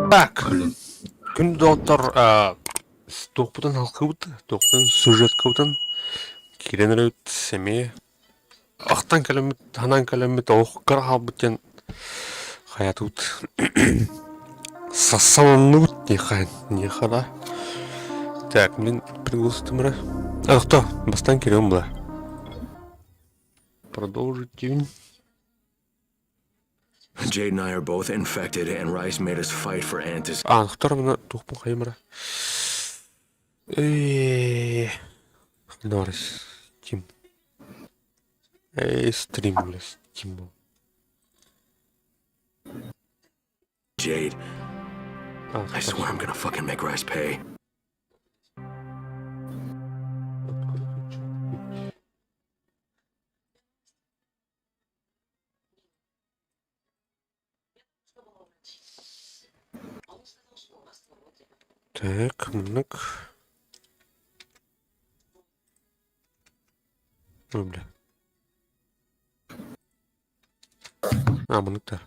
Так, күн доҕоттор туохпутун халкыбыт, туохпутун сюжеткабытын киирэн эрэбит эмиэ ахтан кэлэммит, санаан кэлэммит олох кыра хаалбыт диэн хайатыбыт сассаланныбыт диэхэ диэхэ да. Так, мин пригласитым эрэ. Ахто, бастаан кириэм була. Продолжить день. Jade and I are both infected, and Rice made us fight for antis. Аахтар мына туохпун хайымара. Э Норис Тим. Э стримлес Тим. Jade, I swear I'm gonna fucking make Rice pay. Так, маннык. Ой, бля. А, маннык да.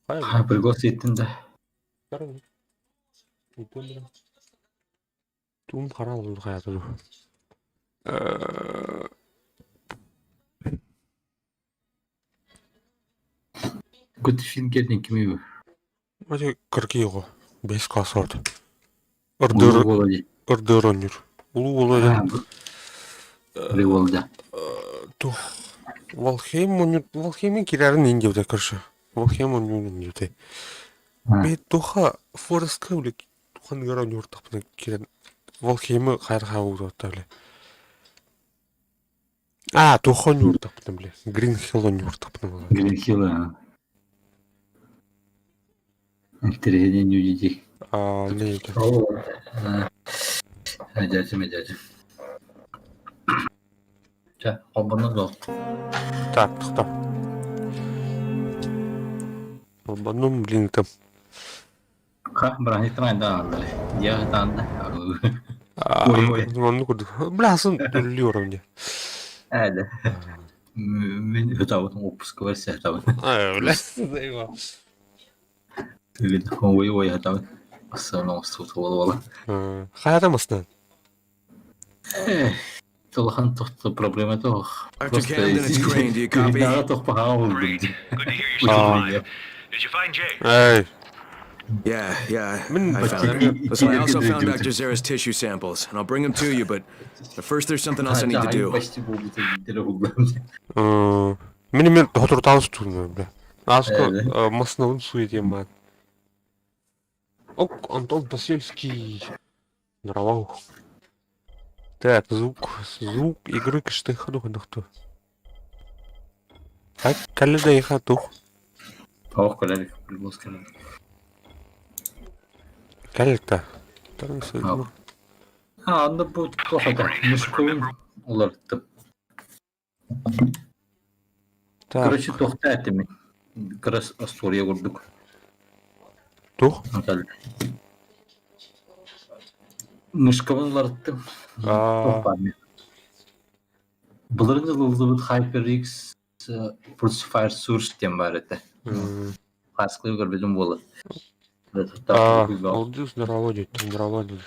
А, пригос иттин да. Туум хара олун хайатын. Good finger кими Ати кыргый оҕо бэс класс орд. Ырдыр ырдыр онньур. Улуу буола диэн Револда. тух Валхейм онньур Валхеймин кирэрин ин диэбитэ көрсө. Валхейм онньур диэбитэ. Бэт туха Фореска били туханыгар онньууртахпына кирэн Валхеймы хайархаа уутуотта били. Аа, туохха оонньуурдахпына били, Green Hill оонньуурдахпына буолар. Green Hill аа. Интэриэһинэй ньүдьү Аа, не это. Дядя, дядя. Чэ, холбонно дуо? Так, тохтоо. Холбоннум, блин, там. Ха, бырааһынньыктан айда ааллар. Дьиэҕэ сытаан да. Ой, ой. Оннук курдук. Блясын үллүү уровня. Ээ, Мин ытабытым отпускабар сэтабын. Бля, Ой, ой, атабын. Ассалам оҥостубут буола-буола. Хайата маснан? Э, улахан тохто проблема тоох. Dr. Camden, it's Crane. Do you copy? Күннээҕи тох баһаҕа булдум. Great. Good to hear you're still alive. Did you find Jade? Эй, Yeah, Мин I found her. Listen, I also found Dr. Zara's tissue samples, and I'll bring them to you, but first there's something else I need to do. Почти буолбут эбиттэрэ буллам. Мин эмиэ соторутааҕы тутуннум бля. Ааска Ээ. массыынабын сууйа диэн баар. Ок, Антон Посельский. Здорово. Так, звук, звук игры кыштыха духу. Так, кэллэ да иха тух. Тоох кэлэр булбус кэлэр. Кэллэ. А, онно бу туох этэ? Мускулун уларыттым. Так, Короче, туохта этим. Кыра остуоруйа курдук. тух. Мышкабын уларыттым. Аа, Былырын ылыллыбыт HyperX Pulsefire Source диэн баар этэ. Хаскылыы көрбүтүм буолар. Аа, ол здорово дед, здорово дед.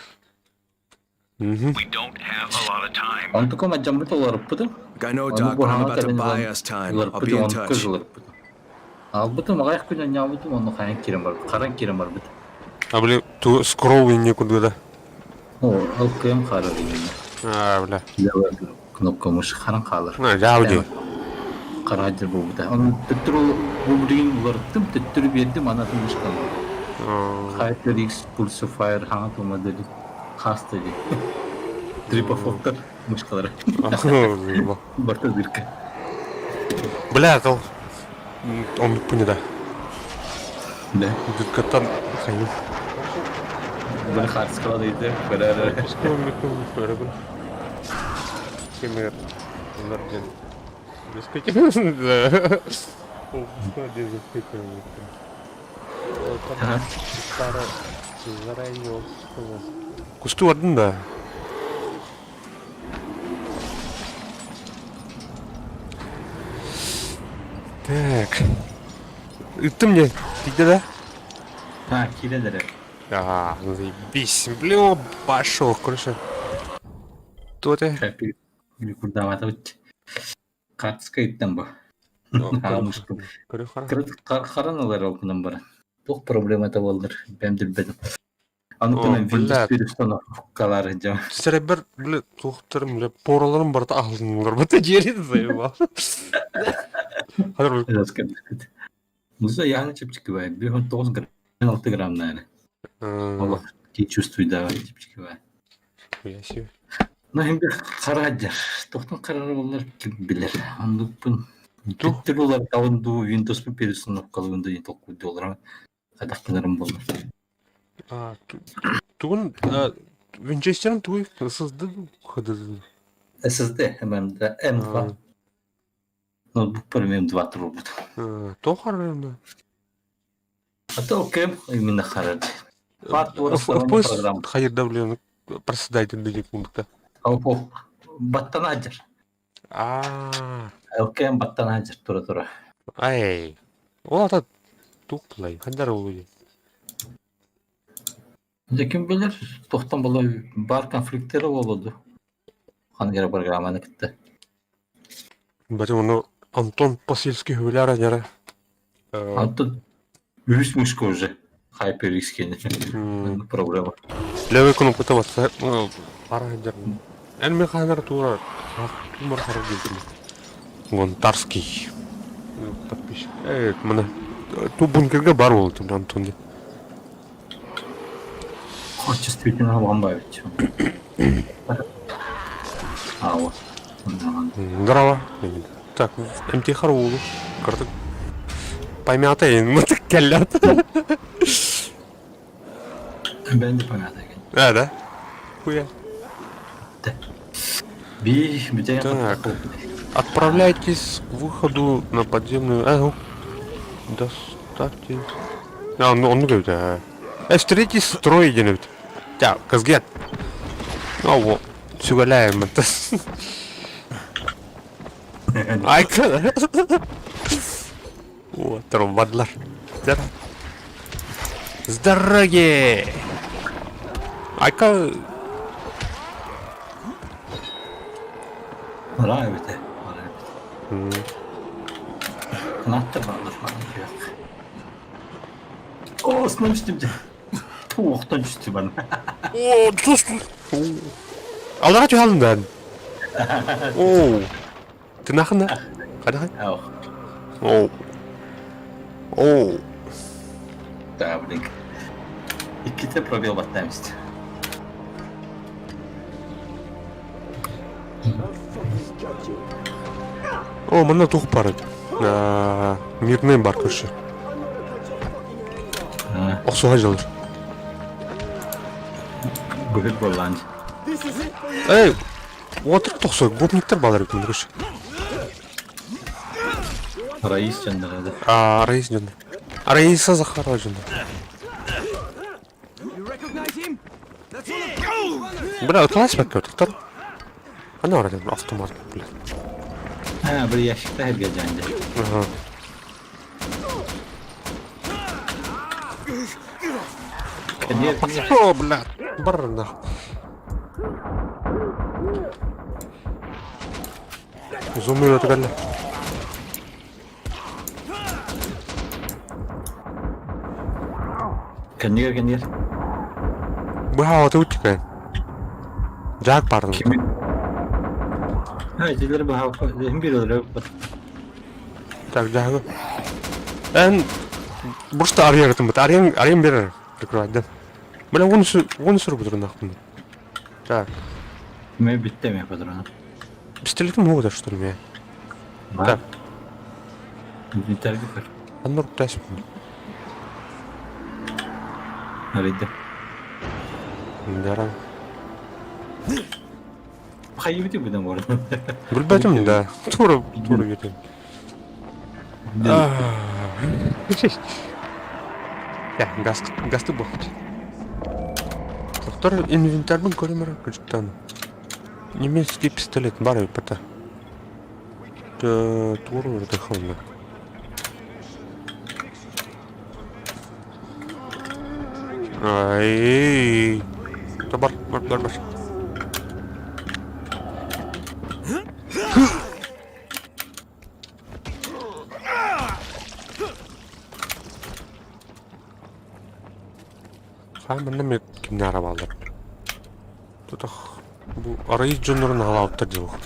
Мгм. We don't have a lot of time. Онтукум адьаммыт уларыппытым. Look, I know, Ону Doc, бу but I'm хаҥа about to кэлэн buy ылан us time. I'll be уларыппытым, in онтука touch. уларыппытым. Албытым аҕыйах күн анньаабытым, онно хайан киирэн барбыт, харан киирэн барбыт. А, бля, ту скролл некуда, да? О, ол кыайан хаалар именно. А, бля. Кнопка мыши харан хаалар. А, жауди. Хара дьэр буолбута. Ону төттөрү бу билигин уларыттым, төттөрү биэрдим, анатын мышкам. HyperX Pulsefire хаҥа тума дели хаста дии. Трипофоктар мышкалара. Барта дырка. Бля, ол оннукпун да. Да. Дыркаттан хайым. Били хаартыскалар ыйды, көрөр. Көрөбүн. Кемер. Олар диэн. Кусту бардын да. Так. Ыттым не? Тиийдэ да? А, киирэн эрэр. А, ну заебись. Блин, пошел, короче. Кто ты? Курдаабатыбыт. Хаартыска ыыттан бу. Харан ылар ол гынан баран. Туох проблемата буоллар, бэйэм да билбэтим. Аны кынан Windows вирустан уккалаары дьон. Сирэйбэр, бля, туохтарым, бля, пораларым барыта аһылыннылар. Бата дьиэри заебал. Муза яһаны чэпчэки бай. 1,9 грамм, 6 грамм, наверное. Олох ти чувствуй да чэпчэки бай. Я себе. Ну, hem bir харааджар. Тохтон харара боллар ким билэр. Оннукпун Түттүр улар талын дуу Windows переустановкалыын дуу толкуйдуулар хайдах гынарым буоллар. А, тугун Винчестерин тугуй SSD HDD. SSD M2 M2. Ноутбукпар M2 турбут. Тоох харарында? А то кэм именно харар. FPS хайырда блин проседайте диэки курдукта. Ол баттанаадьар. Аа. ЛКМ баттанаадьар тура-тура. Ай. Ол ата туох тулай? Хандар ол Дьэ ким билэр, туохтан була баар конфликттэрэ буолуо дуу? Ханык эрэ программаны кытта. Бэтим ону Антон Посельский хүлээр дьара. Антон үһүс мышка уже HyperX киэнэ проблема. Левый кнопката басса пара сылдьар. Эн мен хаанар тура тумар харар диэтим. Гонтарский. Подписчик. Э, мына ту бункерге бар болду Антон деп. Чувствительно алган бабич. А, вот. Здорово. Так, МТ Харулу. Карток. Поймята мытык кэллят. Бен де поймята екен. А, да? Хуя. Би, Так. Отправляйтесь к выходу на подземную... А, ну. Доставьте... А, ну, он говорит, а. Встретитесь с трое где-нибудь. Тя, Казгет. Ну, во. Сүгэлээм это. Айка. О, тромбадлар. С дороги! Айка... Нравится. Нравится. Канаттар баалар Оо, снова түстүм дьэ. Туохтан түстүм аны. Оо, тус. Аллаға түһалын бәрін. Оо. Тынахына. Қадахан? Ау. Оо. Оо. Да, блин. Иккитэ пробел баттаан истэ. О, манна туох баар эбит. Мирный бар көрсө. Охсуһа дьылыр. Быһыт буоллаан. Эй, уотур тохсой, гопниктар баалар эбит көрсө. Раис дьонноро да. А, Раис дьонно. Раиса Захарова дьонно. Бля, ыталас бэккэ тохтор. Ханна барар автомат, бля. А, бір ящикта хэргэ дьаанды. Ага. О, бля, бар нах. Зумир кэллэ. Кэннигэр кэннигэр. Быһа отучка. Жак бардым. Кими? Ha, итилер баха hem bir öyle. Так, жагы. Эн просто арыйа гытым арыйан арыйан берер прикрывать да. Бля, он он сүр бұдыр нахуй. Так. Мен битте ме патрона. Пистолетым могут, что ли, меня? Так. Инвентарь көр. Аннор тас. Арыйда. Дара. Хайыбыты быдан бар. Билбэтим да. Тура тура кетем. Я, газ газты бохт. Доктор инвентарьбын көрөмөр күчтан. Немецкий пистолет бар бата. Тура дыхална. Ай. Бар, бар, бар, бар. Хаан манна эмиэ кимнээх эрэ бааллар. Тутах бу арай дьоннорун аҕалаабыттар дьылҕа.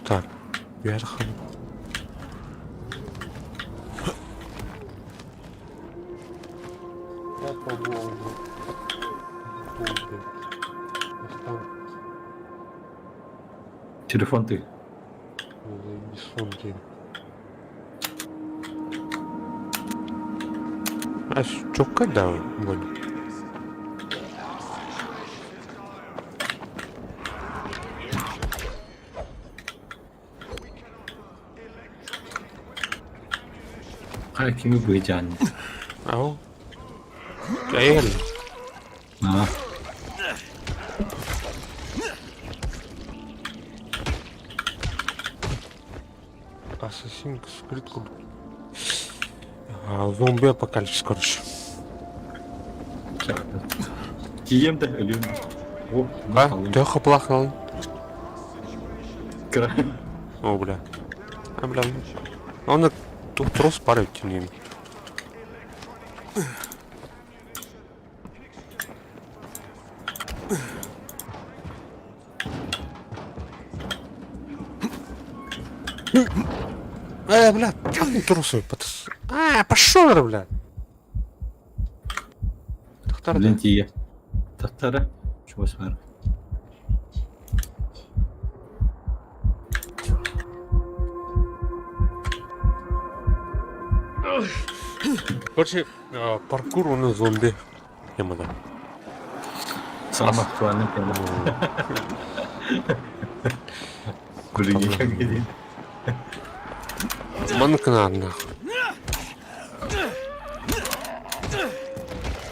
Так, вверх. Телефон ты. А чокка да боль. Хайа кими быйдьаан? Ау. Кэл. Аа. Assassin's Creed курдук. Зомби апокалипсис, короче. Тиийэм да өлүөм. О, А, төһө хапылаах Кыра. О, бля. А, бля. Он тут трос пары тенин. Э, бля, трусы. А, пошел, бля. Тахтар Блин, тиийэ. Тахтара. Чугас баар. Короче, паркур уонна зомби темата. Саҥа актуальный тема. Күлүгү Маннык гынааннаах.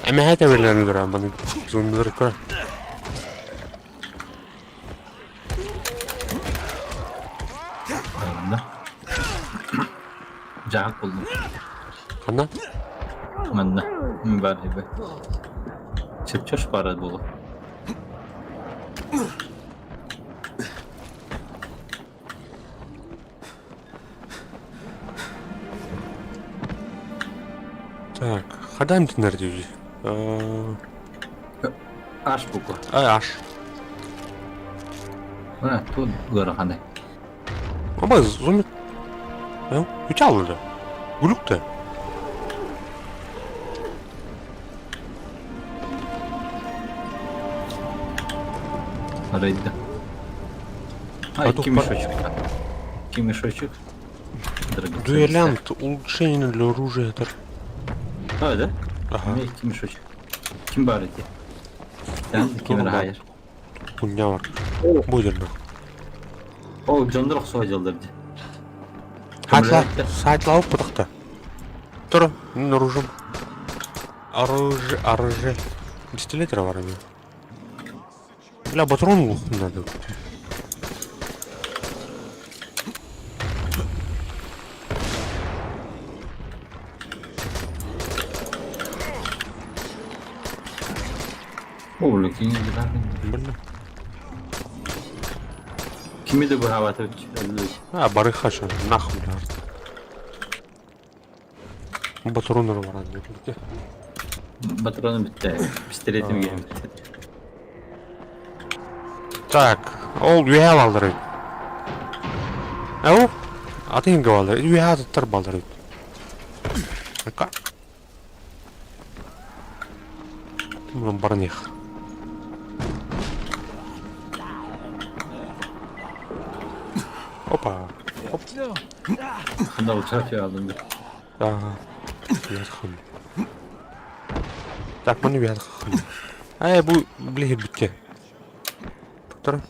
Эмэһэ тэбэлэрин көрөн маны зомбилар көр. Манна. Дьаһак буллум. Ханна? Манна. Бар ибэ. Чепчеш бара буолуо. Так, хадан тинэр дии. Аш буква. Ай, аш. А, тут ыараханай. Аба зомби. Үтэ да. Гүлүк да. Арайда. А, икки мешочек. Икки мешочек. Дуэлянт, улучшение для оружия. Это... А, да? Ага. Икки мешочек. Ким бар эти? Ким хайыр. Куння бар. Будет. Ол дьоннор охсуһа дьаллар дии. Саайтла, саайтлаабыт пытахта. Тур, оружие. Оружие, оружие. Пистолет бар эми. Бля, патрон булуохпун надо. Ол кини Бля. Кими да быһаабата А, барыхаша, нахуй, бля. Патроннар баран диэбитэ. Патрону бүттэ. Пистолетим бүттэ. Так, ол үөһэ бааллар эбит. Ау, атын бааллар, үөһэ атыттар бааллар эбит. Ака. Баран иһ. Опа. Оп. Ханна учафи алдым. Да. Так, маны үөһэ Ай, бу билиһи бүттэ. Туктара.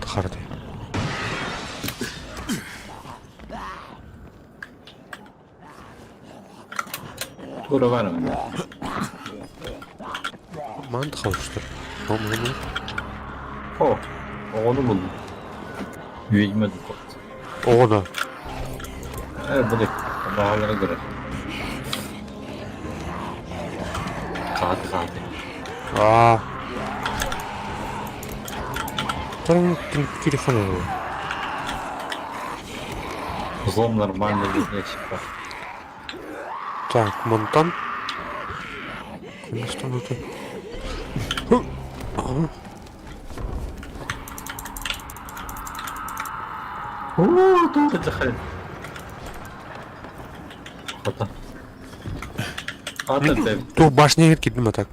Тахарды. Туора баар манна. Маан да халыштыр. О, оҕону булдум. Ведьма духот. Оҕо да. Э, били, баҕалара көрөр. Хааты хааты. Аа. Телефон Взлом нормальный ящика. Так, мантан. Конечно, Оо, туох это Хата. Хата бэб. Туох башня кирдим а так.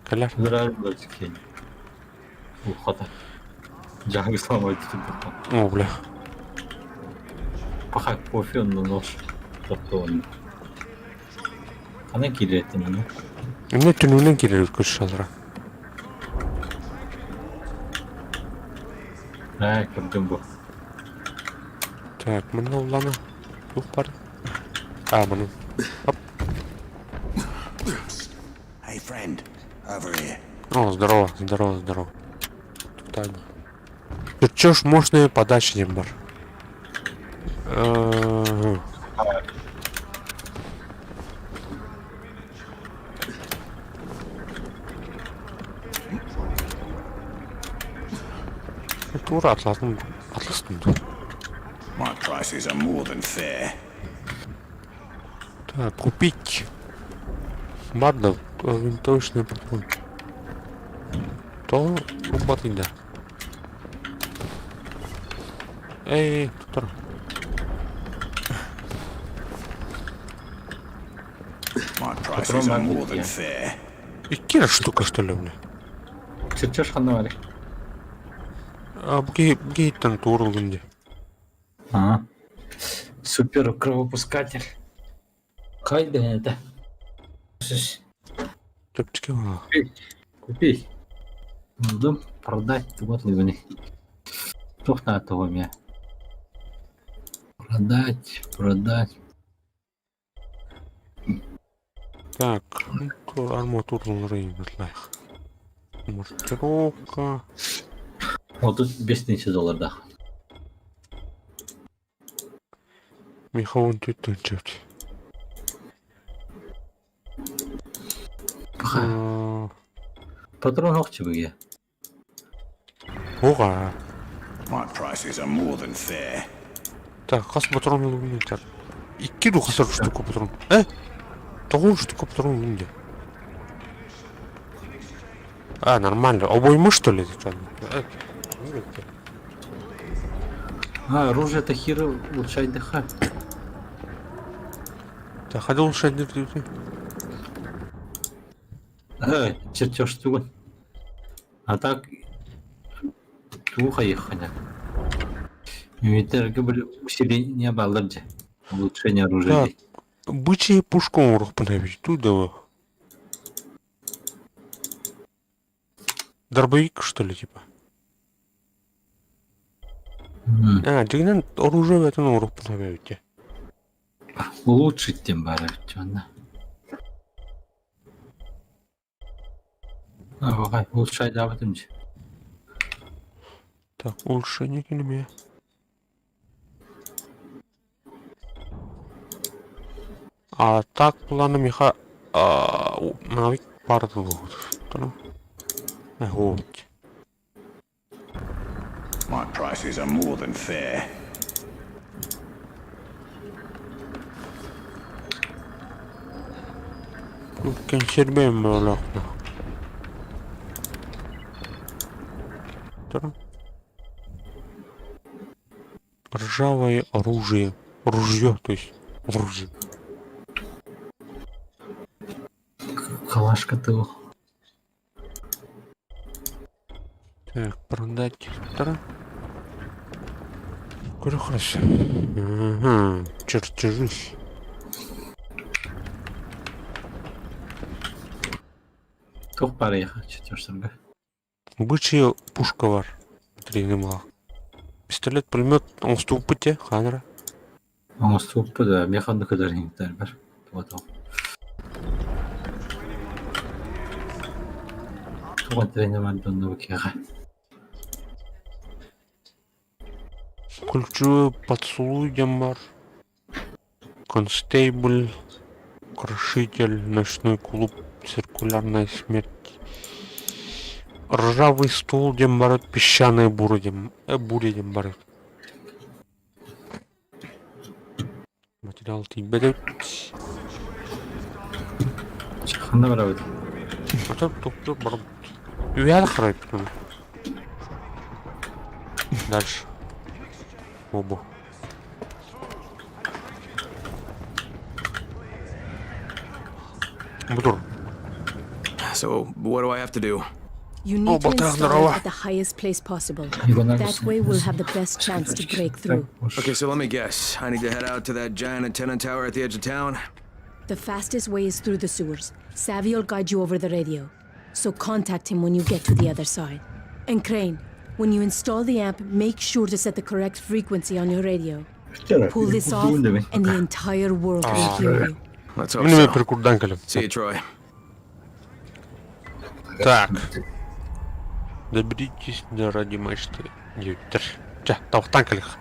Кэлэр. Хата. Дьаһыгы сломать О, бля. Паха кофе онно нож. Топтоон. Ханан киириэттин аны? Эмне түнүнэн киирэр көрсөлөрө. Ээ, көрдүм бу. Так, манна уллана. Туох бар? А, маны. Оп. Hey, friend, over here. О, здорово, здорово, здорово. Тут они. Тут чё ж мощная подача диэн бар. Тура атластым атластым дуо? My prices are more than fair. Так, купить. Бардов, винтовочный патрон. То убатын да. Эй, туттар. My prices are more than fair. Икки эрэ штука что ли, бля? Чертеж ханна барый? А, бу киһи бу киһиттэн тууруллун дии. А. Супер кровопускатель. Хайда это? Чэпчэки баҕа. Купи. Ыллым, продать вот лыгыны. Туох наада эмиэ. Продать, продать. Так, арматурный лайх. Маркировка. Вот тут 5000 доллардаах. Михаил Тютчев. Патрон охчубуге. Ога. My prices are more than fair. Так, хас патрон ылбын Икки ду хасар штука патрон. Э? Тоҕус штука патрон ыллым дии. А, нормально. Обойму что ли? Э, А, оружие Тахира улучшать ДХ. Так, ходил улучшать дыр Э, чертеж тугун. А так тугу хайыххана. Инвентарьга были усиление баллар дьэ. Улучшение оружия. Так, бычья пушка оҥоруохпун эбит дуу да Дробовик, что ли, типа? А, дьиҥинэн оружие бэйэтин оҥоруохпун эбит дии. Улучшить тем баар эбит онно. А, улучшайдаабытым дьэ. Так, улучшение килимиэ. А так планы миха навык баар Вот. My prices are more than fair. Кэнсиэрбэм буолуохтаах. Ржавое оружие. Ружье, то есть. Оружие. Калашка тыл. Так, продать. Хорошо. Ага, чертежи. Туох баарыйха чертежтарга. Бычья пушка бар. Тренемлах. Пистолет, пулемет, оҥостубуппут дии, хаанара. Оҥостубуппут ээ, миэхэ оннук өлөр иһиттэрбэр туга Туох этэрин барда онно киэхэ. Ключевой поцелуй диэн баар. Констейбль, Крушитель, Ночной клуб, Циркулярная смерть. Ржавый стул диэн баар, Песчаная буря диэн, буря диэн баар. Материал тиийбэт эбит. Ханна барабыт? Ата тохтор барабыт. Үһээн харайбыт оны. Дальше. Обо. Бутур. So, what do I have to do? You О, need to Балтаах, install здорово. it at the highest place possible. Иван That way we'll have the best chance to break through. Okay, so let me guess. I need to head out to that giant antenna tower at the edge of town. The fastest way is through the sewers. Savvy will guide you over the radio. So contact him when you get to the other side. And Crane, when you install the amp, make sure to set the correct frequency on your radio. Pull this off, and the entire world will hear you. Let's hope Мин эмиэ so. прикурдан кэлим. See you, Troy. Так. Доберитесь до ради мачты. Диэбиттэр. Чэ, табахтаан кэлиэх.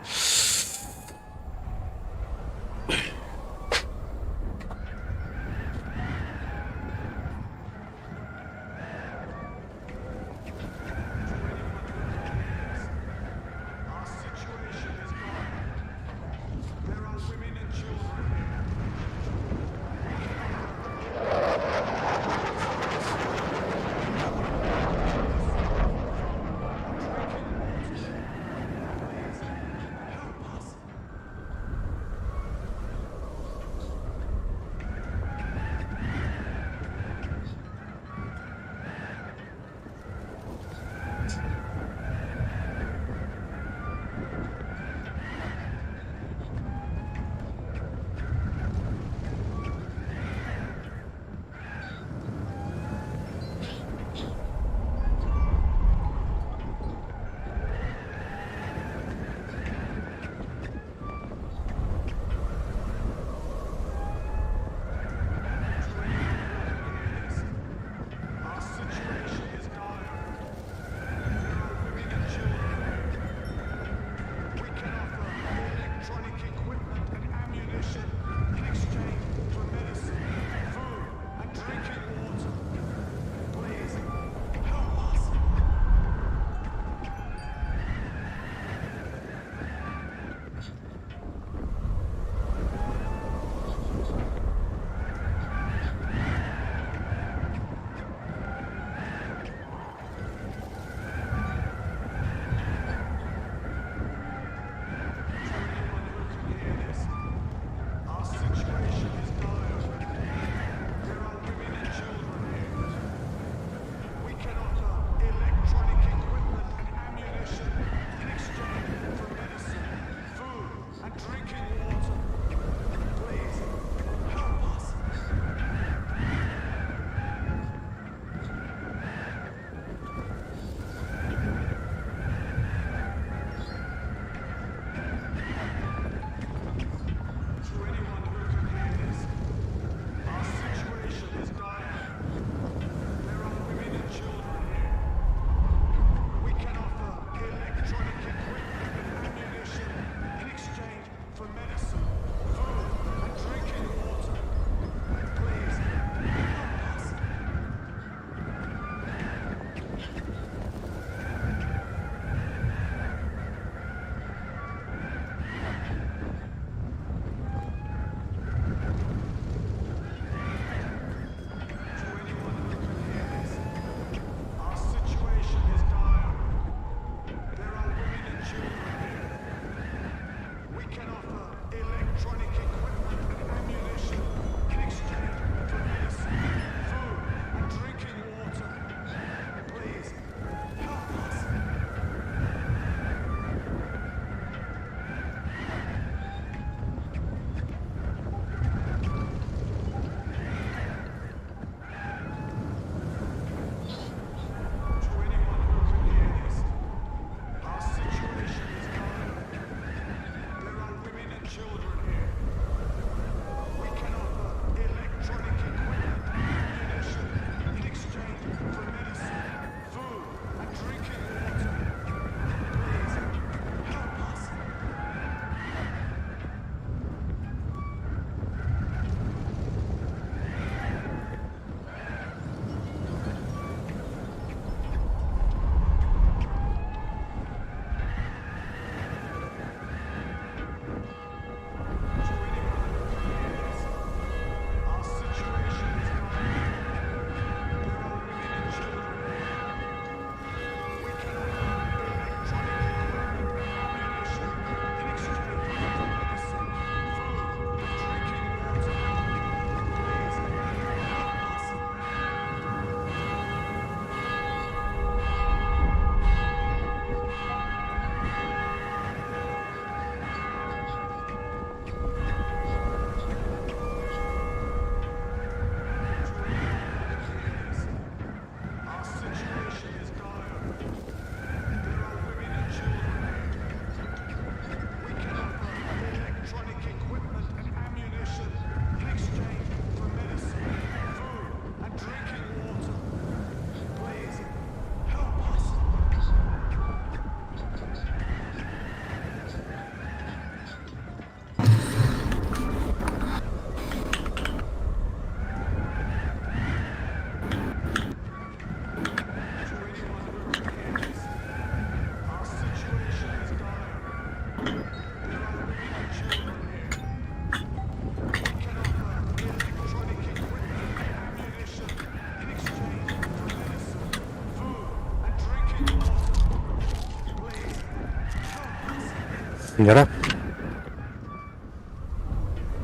Ньара.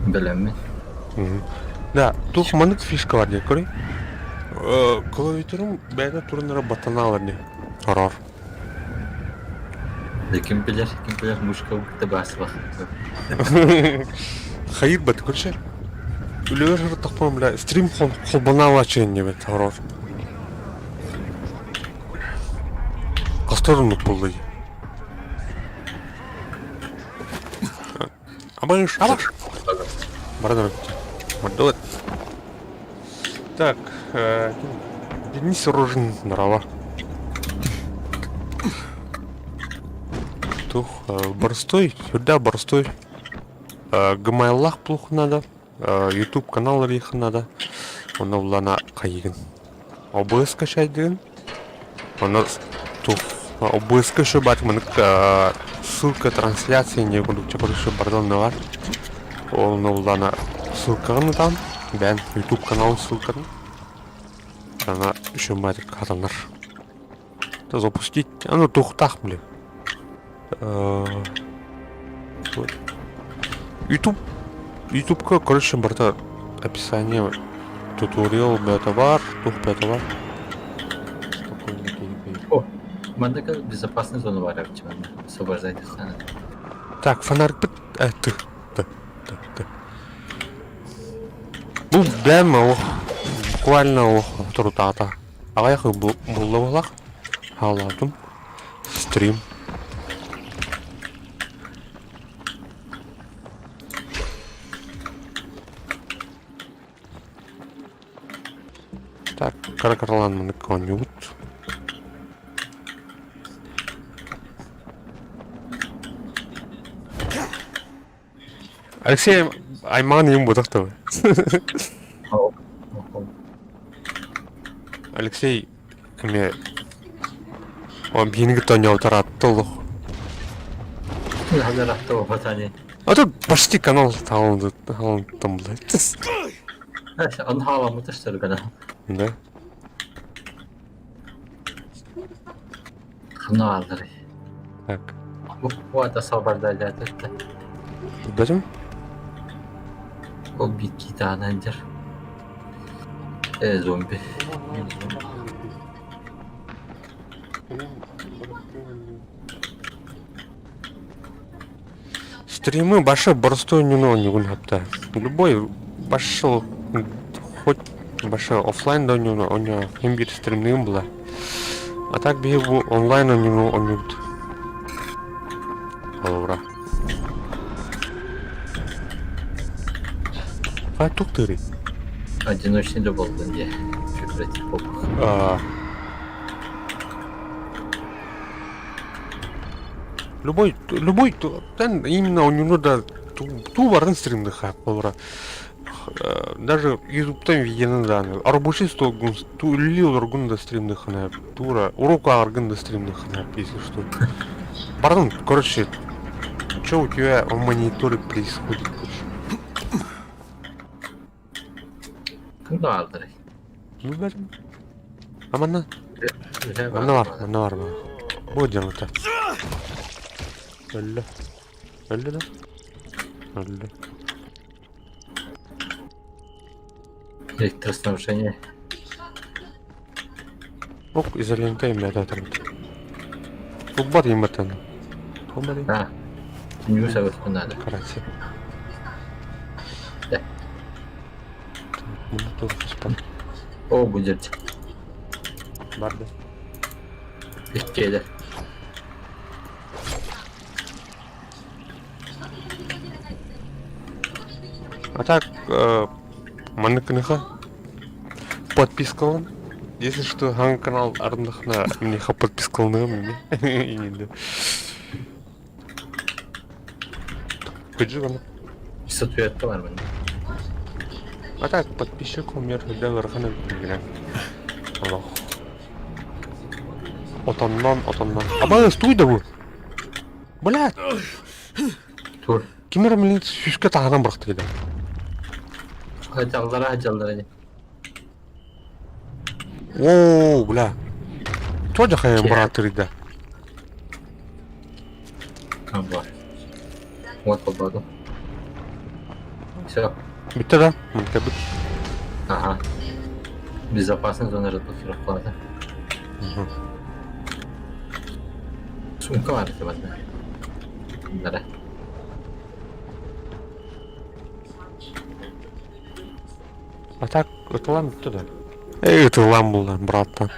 Бэлэммин. Да, туох маннык фишка бар диye көрүй. Клавиатурум бэйэтэ турунара баттанаалар диye. Хороор. Да ким билэр, ким билэр мушка букта баасыбах. Хайыр бат көрсө. Үлэбэр сырыттахпына бля стрим холбонаалаачы диэбит хороор. Хастар оннук буолла дии. Абыш, абыш! Баран Мордоват. Так, Денис Рожин нрава. Тух, борстой, сюда борстой. Гмайлах плохо надо. Ютуб канал их надо. Онно булана хайыгын. ОБС скачайдыгын. Онно тух ОБС-ка еще бат мынык ссылка трансляции не курдук чапырышы бардон бар. Онно булана ссылканы там. Бән YouTube каналын ссылканы. Ана еще бат хатанар. Запустить. Аны тухтах, блин. Вот. YouTube Ютубка, короче, барыта описание туториал бэйэтэ баар, туох бэйэтэ баар. Спокойно киһи О, манна безопасная зона баар эбит манна. Освобождайтесь. Так, фонарь э, ты, ты, ты, ты. Бу бэм ох, буквально ох, турутаата. Аҕыйах булла буоллах. Хаалаатым. Стрим. Так, кара-каралаан маннык оонньуубут. Алексей аймаҕын ийэм буотах дуо? Алексей эмиэ он биһини кытта оонньообутар аатта олох. А тут почти канал там, блядь. Он хааламмыта что ли канал? Да. Ханна аалларый? Так. Бу освобождали Билбэтим. Ол биир киитаҕынан дьэр. Э, зомби. Стримы башы боростой нюно нюгун хапта. Любой башы хоть башы офлайн да нюно оня хим бир стримныым була. А так биһи бу онлайн оонньууну оонньуубут. Холобура. А тук тыырый? Одиночный да буоллун диye. Кооператив буолбут. А, Любой, любой, тэн именно оонньууну да туу барын стримныха холобура. Даже ютубтан видеоны даҕаны рабочий столгун үлэлии олоргун да стримныхына тура уруок ааҕаргын да стримныхына если что. Пардон, короче, что у тебя в мониторе происходит, короче? Ким баҕалларый? Билбэтим. А манна? Манна бар, манна бар Бу дьаҥыта. Өллө. Өллө да? Өллө. Электроснабжение. Ок, изолента иммэтэ турбут. Булбат иммэтэн. Туомарый? А, ньюс эбит надо. Короче. Да. Муну тоже спать. О, будет. Барды. Иккиэлэр. А так, маннык гыныха подпискалан. Если что, хаҥ канал арындахына миэхэ подпискаланыам инде. Кыдьык аны. Статуэтка бар мин. А так, подписчик умер, когда ыарахан эбит Олох. Отоннон, отоннон. Абаа, стой да бу! Блядь! Тур. Ким эрэ милин сүүскэ таһынан бырахта кэлэн. Дьаллара дьаллара ини. Оо, бля. Тоже хайан быраатырыйда. Аба. Уот холбоотум. Все. Бүттэ да? Бүттэ Ага. Безопасная зона разблокировка. Сумка бар это Да. А так, ытылан бүттэ да? Эй, ытылан булла, браттан.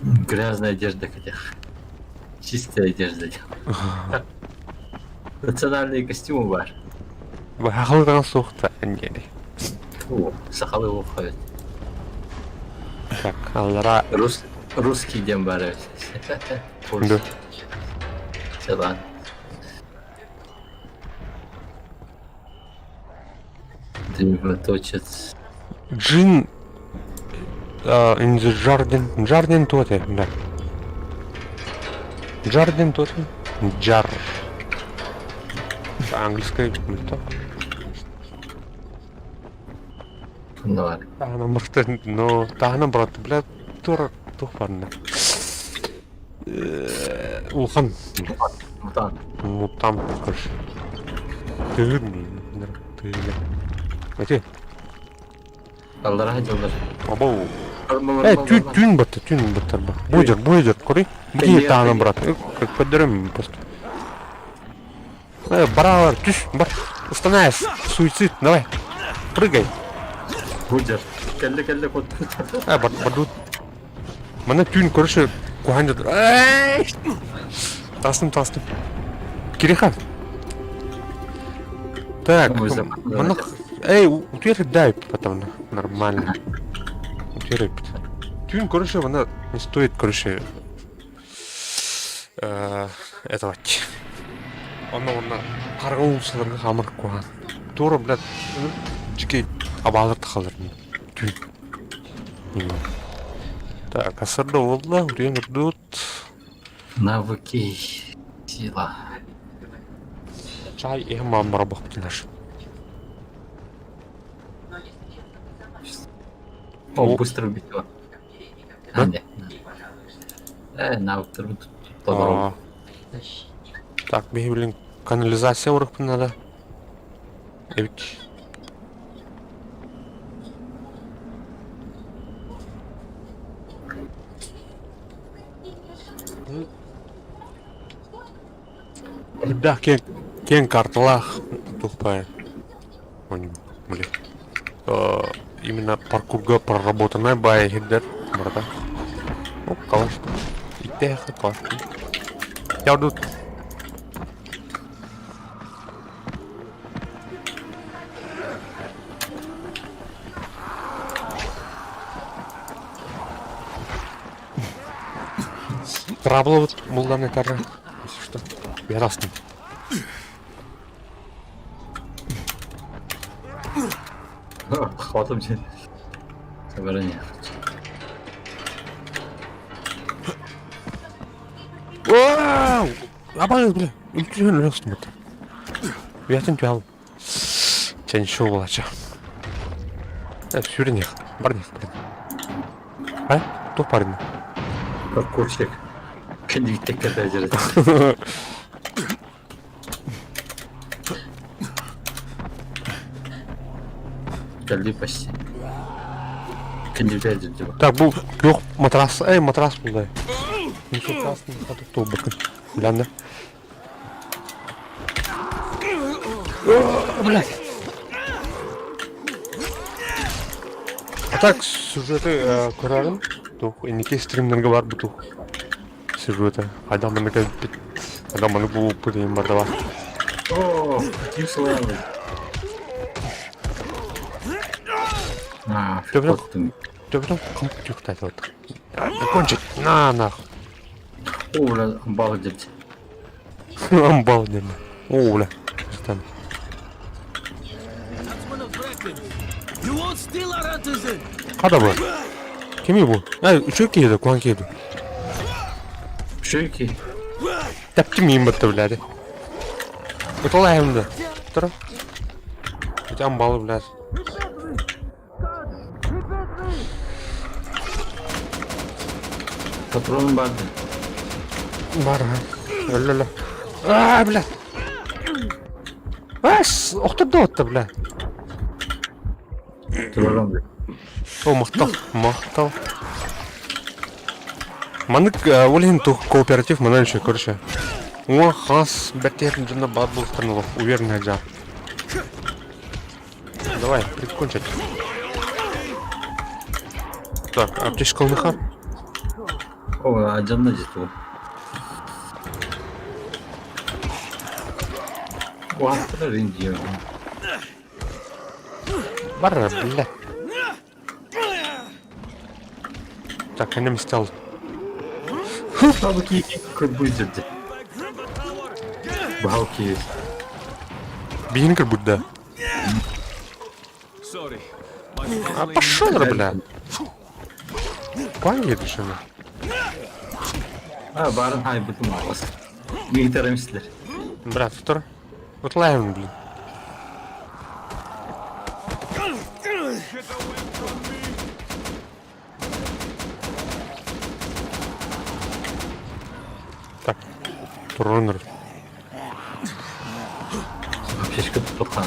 Грязная одежда хотя. Чистая одежда. Национальные костюмы бар. Бахалыган суохта диэри. О, сахалы уходит. Так, аллара Рус, русский дем бар. Да. Все, Древоточец. Джин in the Jardin. Jardin туоте, да. Jardin туоте. Джар. Английское не то. Ну Таһына мырты, но таһына брат, бля, тура тухпарна. Улхан. Мутант. Мутант, короче. Тыгыр, тыгыр. Эти. Аллара дьыллар. Абау. Э, түн, түн батта, түн баттар ба. Буйдер, буйдер, кори. Бии таана брат. Как поддерем просто. Э, баралар, түс, бар. Устанайс, суицид, давай. Прыгай. Буйдер. Кэллэ, кэллэ, кот. Э, бар, бардут. Мана түн, короче, куханьда. Эй! Тастым, тастым. Кириха. Так, мана... Эй, утуер дай потом, нормально. Утуер Түн, короче, она не стоит, короче, этого. Онно онно қарға улусаларга хамыр куһаан. Тура, блядь, жикей абаалар тахалар. Түн. Так, асырда болла, утуен урдут. Навыки. Сила. Чай и мамра бахтынаш. О, быстро убить его. А, нет. Навык тут Так, блин, канализация урых надо. Эбит. Да, кен, кен карталах тухпай. Блин. Именно паркурга проработанная бай хиддер, брата. Ну, калаш. Иттех, калаш. Я тут. Трабло вот мулдан этажа. Если что. Я расту. Хватом тебе. Собрание. Вау! Абай, бля, үлтүрен растым это. Уятын түйал. Чен шоу болача. Сүрін ех, бар нех, блин. А? Тух парень. Паркурщик. Кендик текке жерде. Келди почти. Кендик жерде. Так, бұл жоқ матрас, эй, матрас бұлдай. Матрас, Блянда. Блядь. А так, сюжеты көрәрім. Тух, инеки стримнерге бар бутух. Сюжеты. Адам маны кәлпит. Адам маны бұл пырейін бар да О, кислый. А, Төбеден қымп тюхтайды вот. Кончить. На, нахуй. О, бля, амбал дерти. Амбал дерти. О, бля. Стан. Қада бұл? Кеми бұл? Ай, үшеу кейді, куан кейді. Үшеу кейді. Тәпті мейін бітті, блядь. Ұтылай әмді. Тұр. Өте амбалы, блядь. Патроным барды. Бар, өлі-өлі. А, блядь. Ас, охтордо отта, бля. Турарым. О, махтал, махтал. Маннык ол иһин тух кооператив манан еще, короче. Уҥа хас бэртиһэр дьонно баар буолуохтарын олох уверенная дьаа. Давай, прикончить. Так, аптечка ылныха. О, адьанна дьэ Уһаттара рин диэн. Бар, бля. Так, анем стал. Бу киһи кырбый дьэ. Баһал киһи. Биһини кырбыт да. А пошел, бля. Поедешь она. А, барын хайбытым алас. Мигитарым силер. Брат, второй. Вот лайм, блин. Так, Тронер. Аптечка тутухан.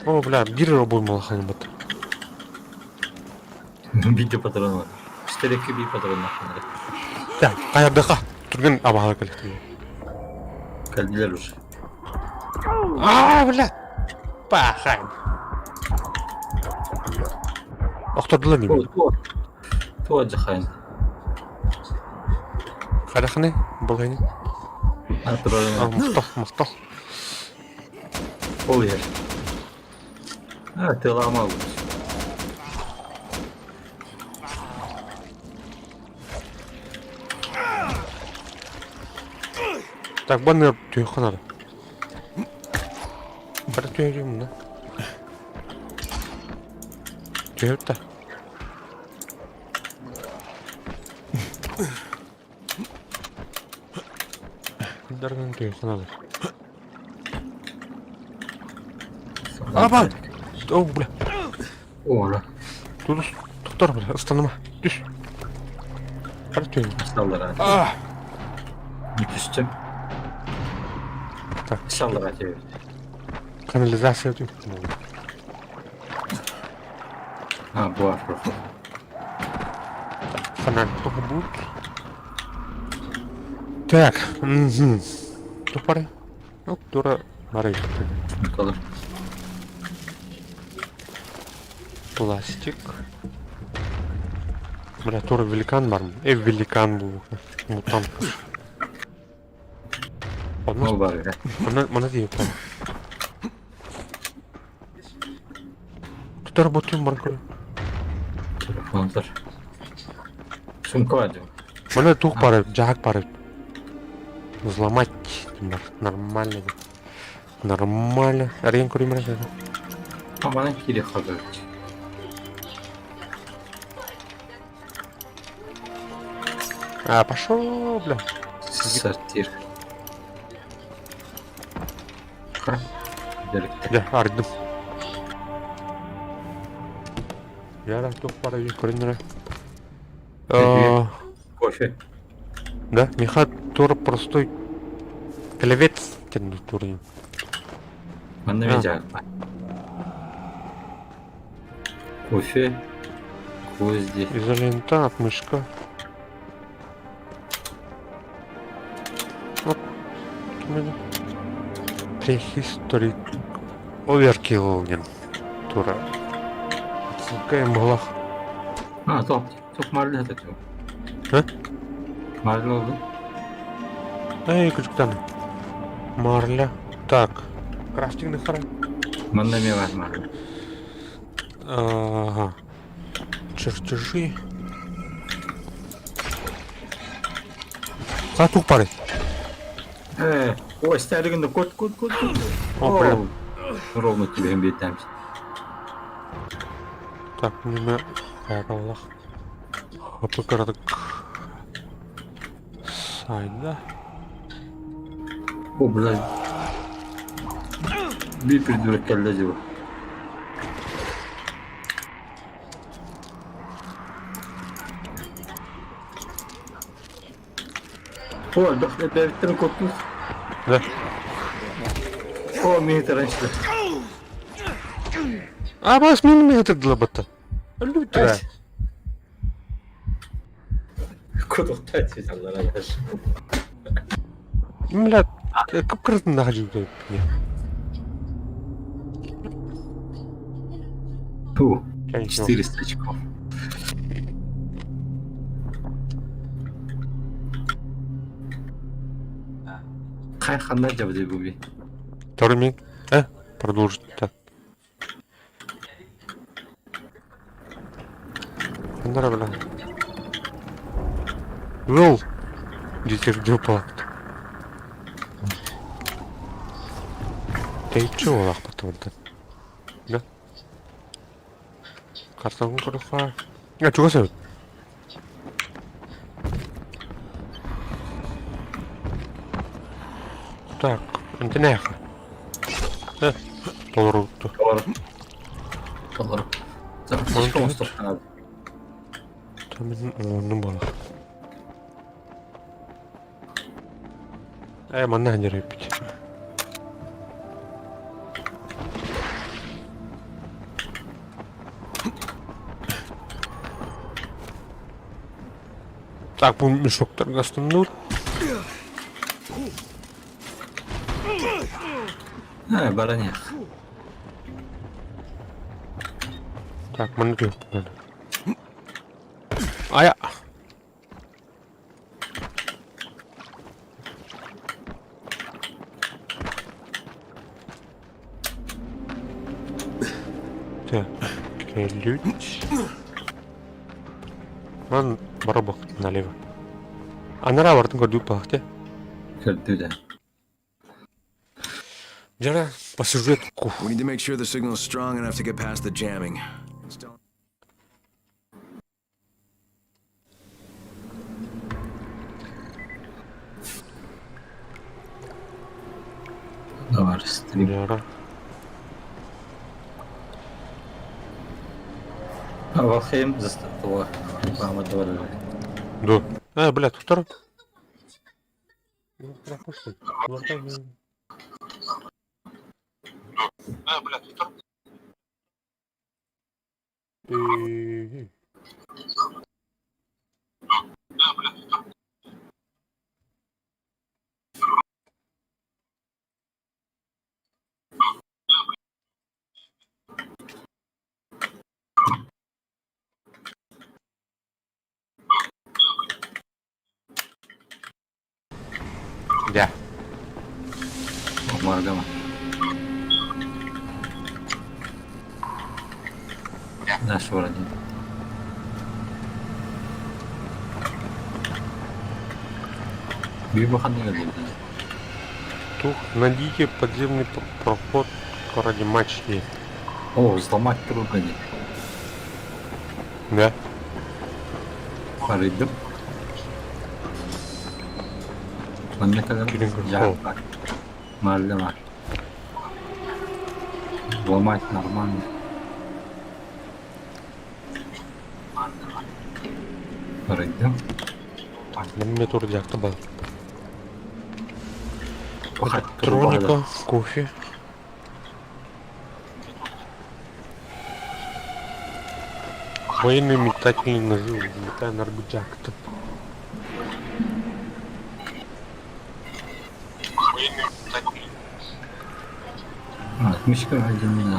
О, бля, бир обойма лаханбат. Видео патрон бар. Пистолетке бир патрон наханары. Так, каярдаха. Түрген абаға келді. Кэлдилэр уже. А, бля. Пахай. Охтордулар О, неме. то. То жахайн. Қадақыны, бұл әне. А, турарым. Мақтал, мақтал. Ол ер. А, тылама olur. Так, баннер түйіқанады. Бір түйе мына. Түйіп та. Дарган түйіқанады. Апа! О, бля. Ора. Тудус, тоқтар, бля, ыстаныма. Түс. Бір түйе. Саллар. А! Түстüm. Так. Саллар атıyor. Канализация түйіп. Ha bu var. bu. Фонарь только будет. Так, угу. Тупары. Ну, дура бары. Bakalım. Пластик. Бля, тура великан бар. Великан был. Мутант. Ne Онно, var ya? мана, мана дейіп. Тутар ботын бар көрі. Telefonlar. Сумка var diyor. Мана тух бар, жак бар. Взломать. Бар. Нормально. Нормально. Арен көрейін бір. Ama bana kiri haber. А, пошел, бля. Сортир. Ха. Birlikte. Дьэ, ардым. Яра, тух бара көрінірі. Кофе. Да, миха тур простой клевец тен турин. Манна А. видео. Кофе. Гвозди. Изолента, отмышка. Вот. Prehistoric Overkill диэн тура. Ссылка буолах. Ha top. Top marlı hatırlıyorum. А? Marlı oldu. Эй, күчүктан. Марля. Так. Крафтинг нахара. Манна ми var marlı. Ага. Чертежи. Ха тух пары. Ой, стәрігінді кот, кот, кот, кот. О, бля. Ровно тебе бетеміз. Так, неме хайраллах. Хапы кырадык. Сайда. О, бля. Bir придурок келді деп. О, элбэх куттуус. Да. О, миһи раньше. А бас мин миһи батта. Өлбүттэрэ. Кудухтай саллара. Бля, кып-кырытын да Фу, 400 очков. Хай ханна жабды буби. Второй Продолжить. Так. Ханнара бля. Вел. Дитер дюпа. Тэйчи олахпыт онтон. Да? Картон көрөххө. А чугас эбит. Так, интенеха. Э, толорутtu. Толору. Толору. Слишком устав. Оннун буолар. Э, манна ханьырыппит. Так, бу мешоктарга астынныр. Э, бараньях. Так, манна түһүп Ая. Так, ключ. Ман барабак налево. Анара бардын көрдүк баахте. Көрдү Жара по сюжетку. We need to make sure the signal's strong enough to get past the jamming. Install- Давай, стрим. Жара. Валхейм застатыла. Реклама давай. Ду. А, бля, туттар. А, бля, туттар. Да. Мардама. Наш вроде. Bir bakalım ne geldi. Тух, найдите подземный проход к ради мачте. О, взломать трудно не. Да. Арыйдым. Манна кэлэн Кирин дьаһаллар. Марлема. Взломать нормально. Арыйдым. Мне тоже дьякта был. Пахать Электроника, кофе. Военные метательные ножи, метая нарбиджакта. А, мышка один не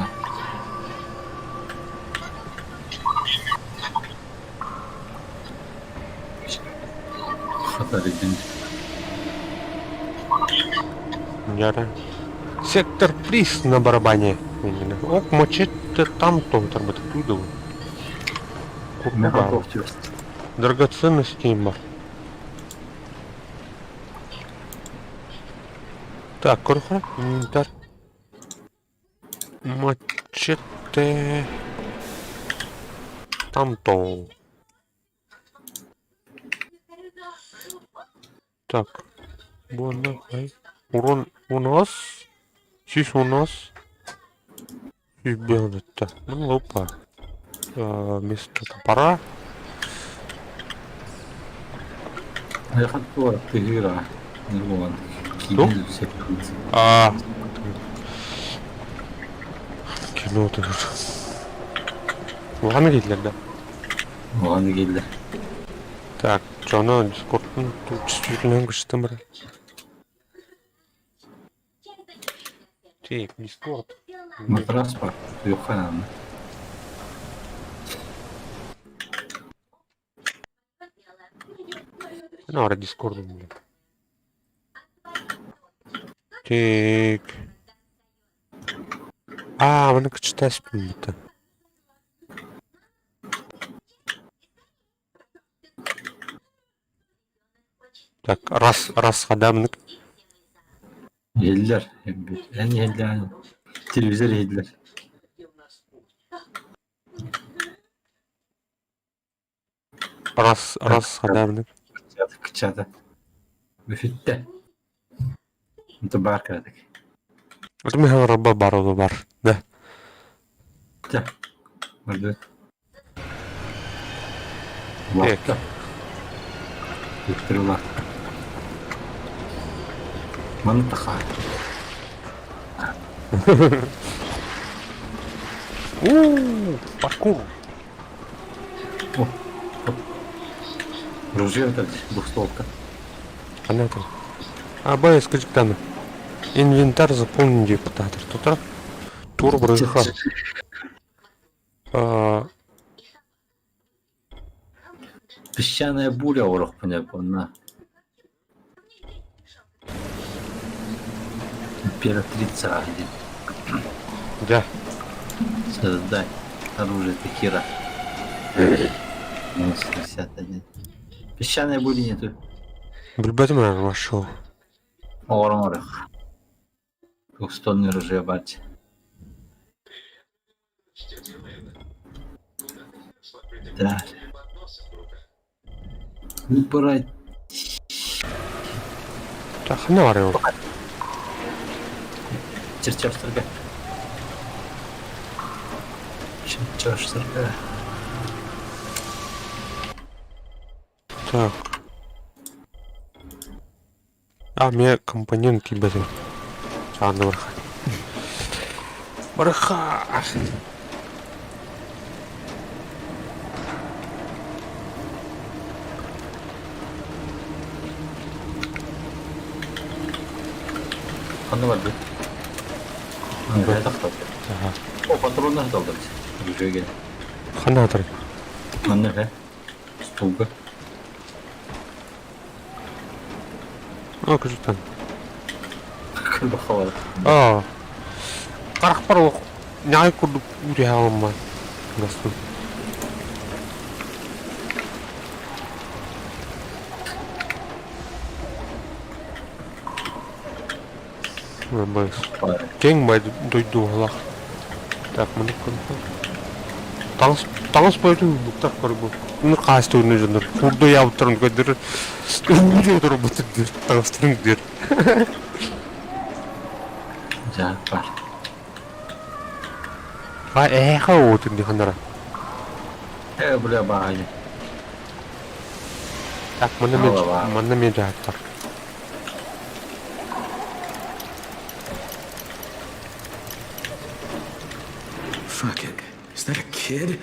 Хатар един. Яра. Сектор приз на барабане. Ок, мачете там то тарбататудов. Мехаков Драгоценности има. Так, корхо, инвентарь. Мачете. Там-то. Так. Буонна, ай. Урон у нас. Сись у нас. И белый-то. Ну, лупа. Вместо топора. Айхан туора тыһыыра буолан Туох? киинэ сөптүүр. Аа. Кино тыһыр. Улахан киһилэр да. Улахан киһилэр. Так, дьоно Дискордун чувствительнын кычтым бара. Тип, Дискорд. Матрас бар. Туйухханааны. Ora Discord'um блин. Так. Аа, маны кычтаспын бутта. Так, раз, раз хадамнык. Иһиллэр. Эн иһиллээн. Телевизор иһиллэр. Раз, раз хадамнык. Кыччата, кыччата. Бүфүттэ. Онто баар кыратык. Это мы раба бар бар. Да. Чэ. Бардыбыт. Так. Улаатта. Виктор улаатта. Маны таха. У, паркур. О, о. Ружье это двухстволка. Понятно. А, бай, скажи, Инвентарь заполнен депутатор. Тут тур брыха. А, Песчаная буря орох понятно. Императрица где? Да. Создай оружие Такира. Минус 61. Песчаной бури нету. Билбэтим вошел. Орон орох. Двухстонный ружье бать. Да. Выбрать. Так, ханна барыа? Чертежторга. Чертежторга. Так. А, мне компонент кибетин. Аны барха. Барха. Ханна барбыт. Ага. О, патроннар далдыр. Ружьеге. Ханна атыр. Манна хэ. Стулга. О, күжүттэн. Кырбахалар. Аа. Харахпар олох ньаҕай курдук үүрүһэ Бастын. Кеҥ бай дойдуһалаах. Так, маны Таҥас таҥас бойутун буктар көрбүт. Уну хаастыгын дьоннор. Курду яабыттарын көрдөрөр. Турбут таҥастарын диир. Дьэ, бар. А эһэ уотун ди ханара. Э, бля, баайы. Так, манна мен манна мен жааттар. Fuck it. Is that a kid?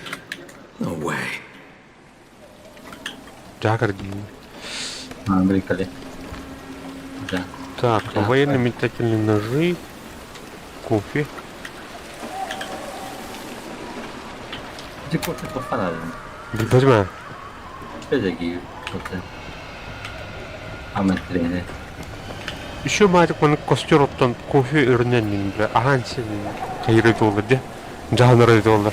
No way. Жакар дии. Андрей Да. Так, военно-метательные ножи, кофе. Где кофе плохо Билбэтим. Что это? Аметрene. Еще маарык маны костер оттон кофе өрүнэн бile ахан сен кайры доллар де. Жаһанар доллар.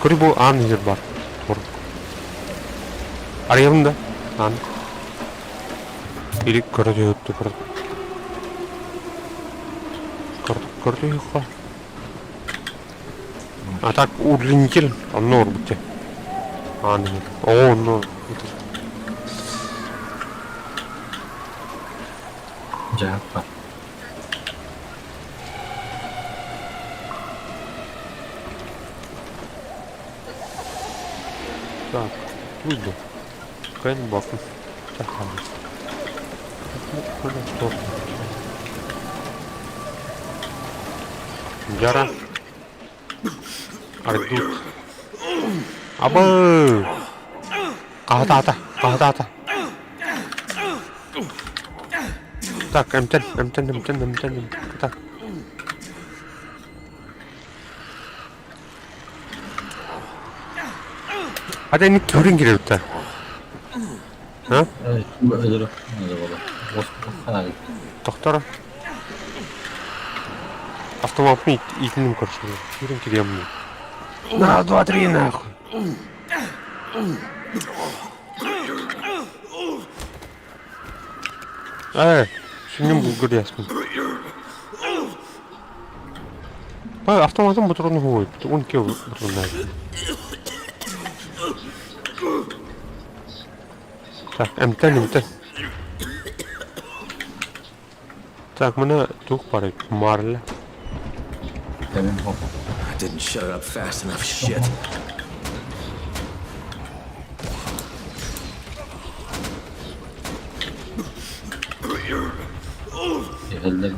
Көрү бу аан хер бар. Тур. Арыйым да. Аан. Или көрө өттү көрө. Көрө көрө юха. А так удлинитель, онно орбутте. Аан. О, онно. Жааппа. Так, выйду. Кэн бакын. Тахабы. Дьара. Ардут. Абы! Хаһытаата, хаһытаата. Так, эмтэн, эмтэн, эмтэн, эмтэн, эмтэн. Hadi инник көрүн киирэр А? Тохторо. Автомаппын иитинним көрсүлү. Киирэн кириэммин. На, два, три, нахуй. Ээ, сүнньүм булгур яспын. Бай, автоматым ботуруну хуой. 12 ботурунай. Так, эмтэн, эмтэн. Так, мына туох баар марля. I didn't shut it up fast enough. Shit. Иһиллэр.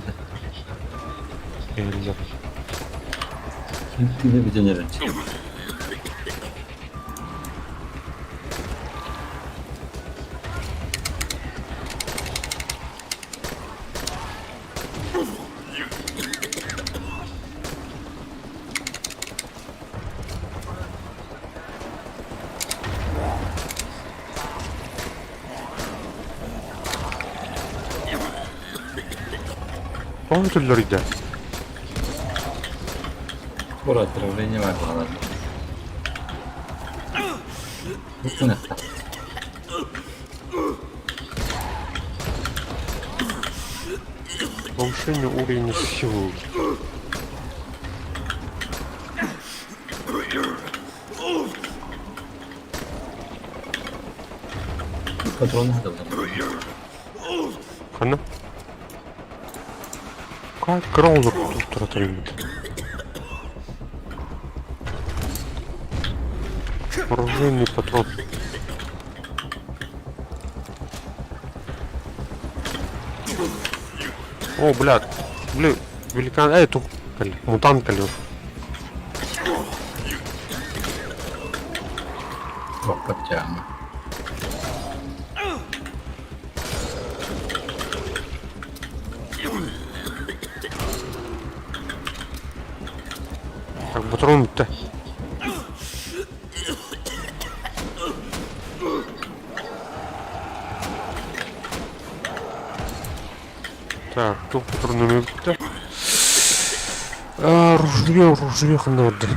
Тоҕо төллөрүйдэ? Отравление бар баҕалар. Бу Повышение уровня силы. Патрон надо. Ханна? Как кроузер туттара требует. Оружейный патрон. О, блядь. Бля, великан. Эй, тух. Мутант кэллэ. Баппатяна. Так, патрон бүттэ. Так, туох патрон бүттэ. А, ружье, ружье ханна барда.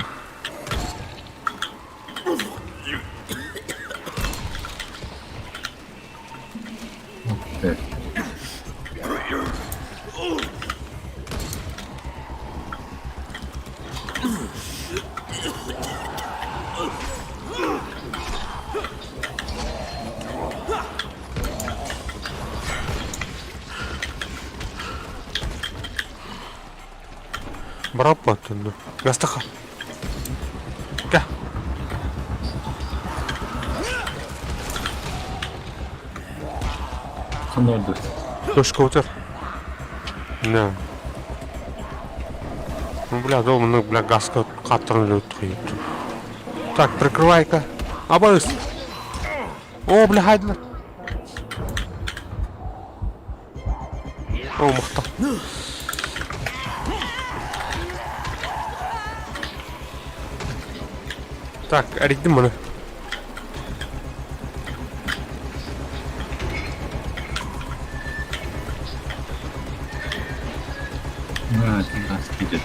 Так. Бараппаттын. Гастаха. Кэ. Ханна барда. Точка Да. Ну, бля, дома, ну, бля, газка каттырын өттү. Так, прикрывай-ка. Абайс. О, бля, хайдылар. О, махта. Так, эрийдим маны. А, газ идет.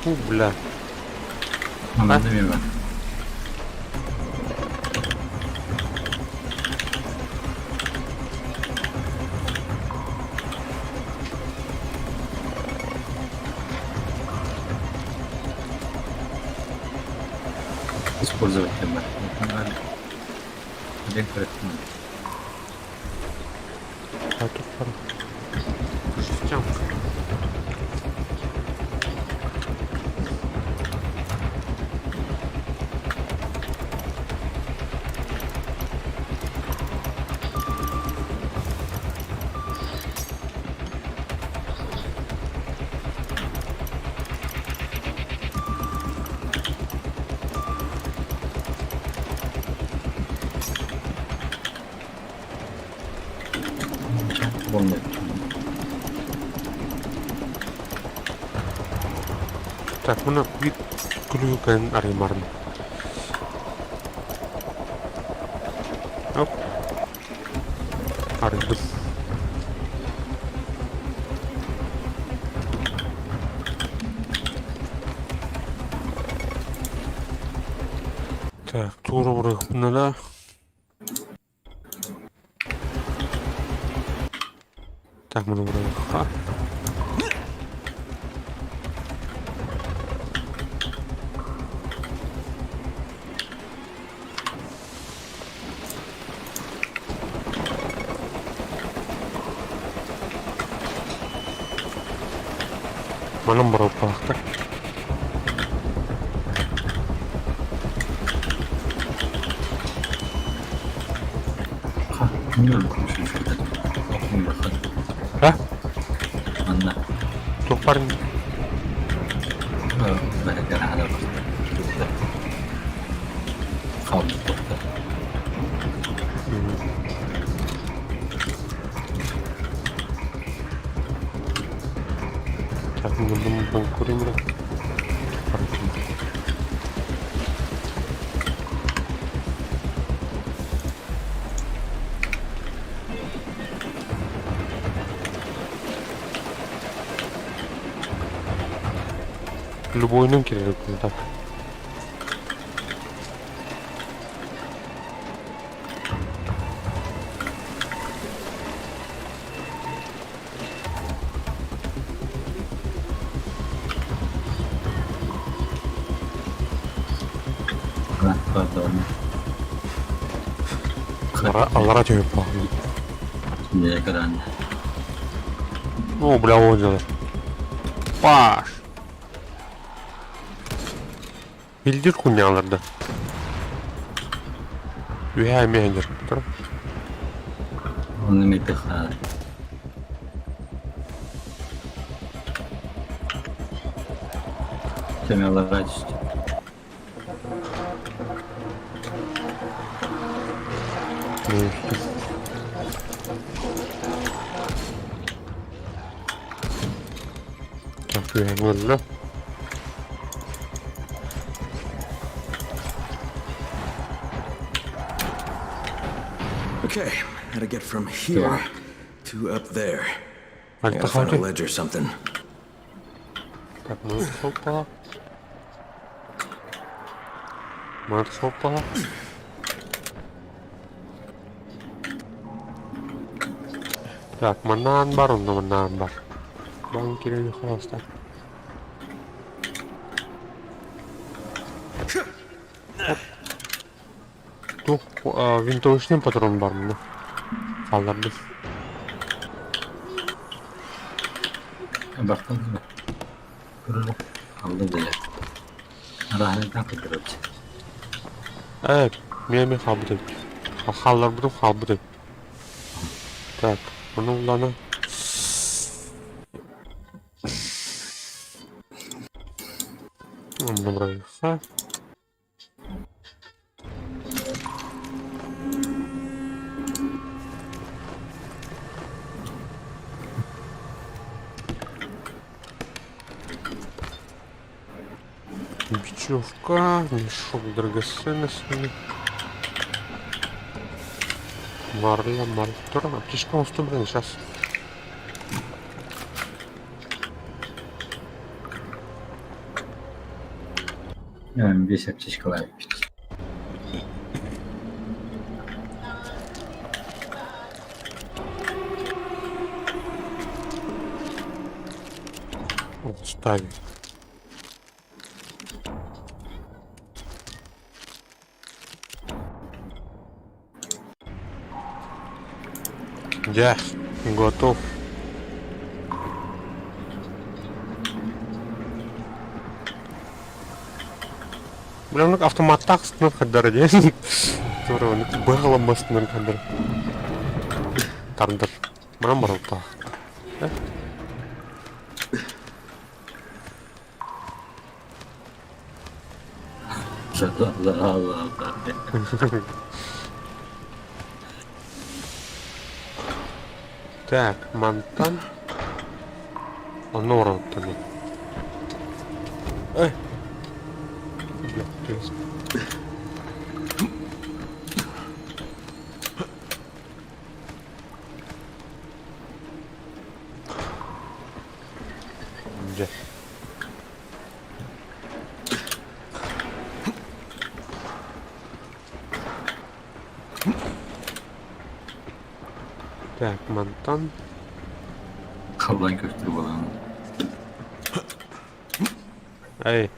Фу, бля. Надо мимо. Использовать тема. Где корректно? А тут пора. Жестянка. Буолла. Так, мына биир күлүгү кэлин арыймарым. Оп. Арыйдым. Так, туора бырахпына да. Так, муну бырахха. Манан барыахтаахтар. А? Манна. Туох барын? Хаалбыттар. Так, муннум көрейін бля. Любойынан керек так. Аллара түһүп баҕым. О, бля, он делает. Паш! Билдир хуйняларда. Үһээ эмиэ дьарыктар. Оны метыха. Темелара түстү. Так, үһээ өллө. Okay, how to get from here to up there. I gotta find a Альтахаты. ledge or something. Так, ну хопа. Марс хопа. Так, манаан бар, онно манаан бар. Бан кирэни холоста. Тух, винтовочный патрон бар мына. Хааллардым. Бахтан Алды да. Араханытан кытырыт. Ээ, миэмэ хаалбыт эбит. Хаалларбытым хаалбыт эбит. Так, ону улаана. Онно бырайха. Бечевка, мешок драгоценностями. Марля, марля. Аптечка оҥостон баран сейчас. Весь аптечкалар эбит. Ставим. Я готов. Бля, оннук автоматтаах сытынан хардара диэн. Тура оннук быһаламмасынан хардара. Тардар. Манан барылтаах. Allah Allah. Так, мантан онно олороруттан Эй! Блядь, Дьэ. Так, мантан Халлаан көстөр буолан. Эй,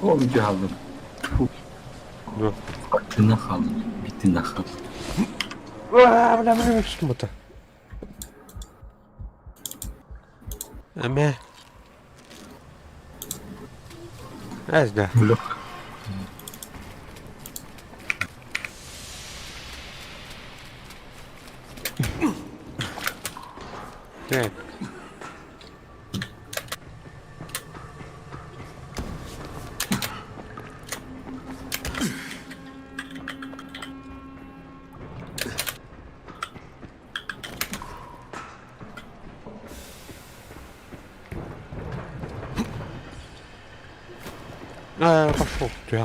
О, бүтү хааллым. Дуо. Тына хааллым. Биттин хааллым. Бля, бля, бля, что Эмэ. Эс да. Блок. Так. Э, пошел ты,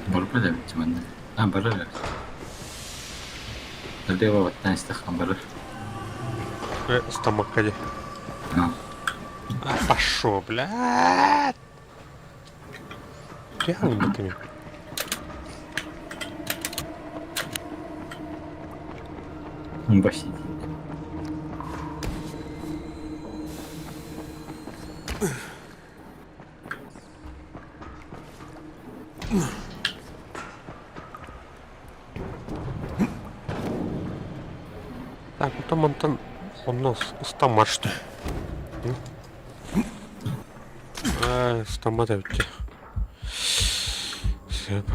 Барбар эбит манна. А, барар эбит. Налево баттаан истэххэ барар. Э, стомакка дии. А. А, пошел, блядь! Реально ты. Почти. Так, потом онтон онно ыстаммат что. Э, ыстаммат эбит дии. Сөп.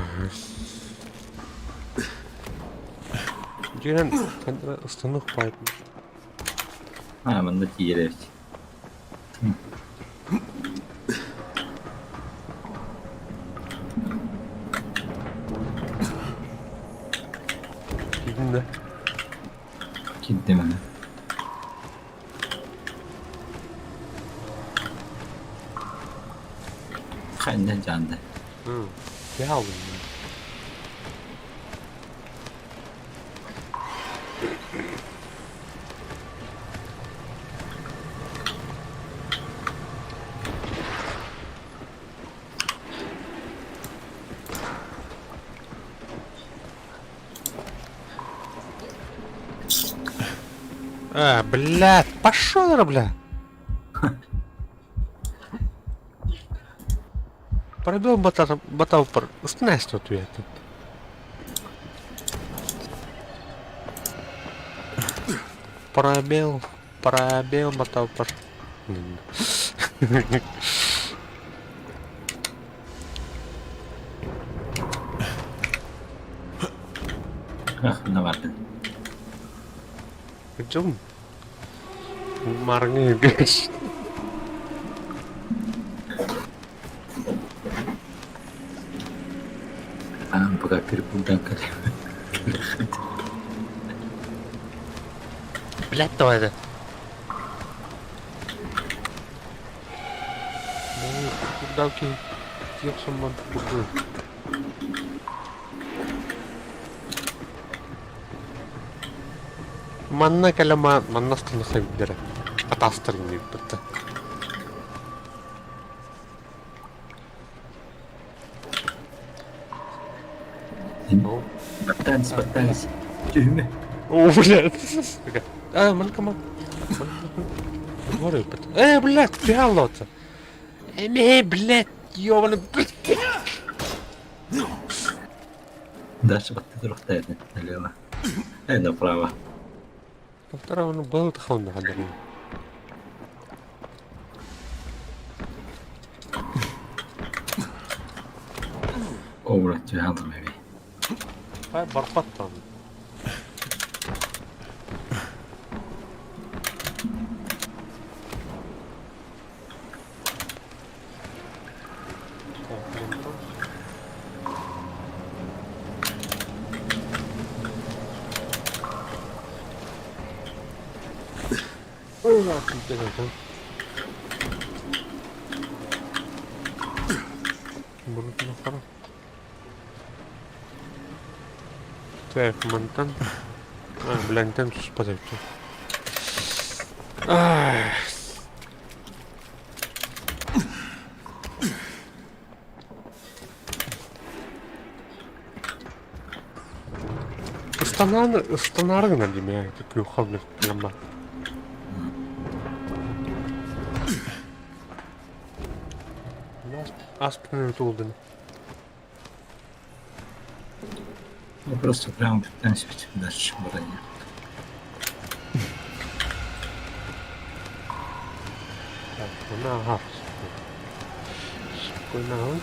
Дьиҥинэн ыстаныах баайбын. А, манна тиийэр эбит. Киирдин да? Киирдим аны. Хайда дьаанда. Киһи алдым. А, блядь, пошел, бля. Пробил батал, батал пар. Снес тут этот. Пробил, пробил батал пар. Ах, мына бардын. Идем. Марны, блядь. А, пока перепутал. Блядь, давай это. Курдалки тексом курду. Манна кэлэ манна станаха билэрэ. Атаастарын диэбиппит. Баттаан ис, баттаан ис. Түһүмэ. О, блядь. А, манка Э, блядь, түһэ Эмээ, блядь, ёбаный. Дальше баттыы туруохтаа этин, налево. Э, направо. Повтора он был тахаун хадарын. О, блядь, түһэ алдым эбии. Хай барпаттан. Так, мантан. А, блянтан туспат эбит. Ыстанааны ыстанаары гынар дии күөххэ блин Аспын туулдун. Ну, просто прямо пытаемся дальше броня. Так, мына аһар. Спокойно.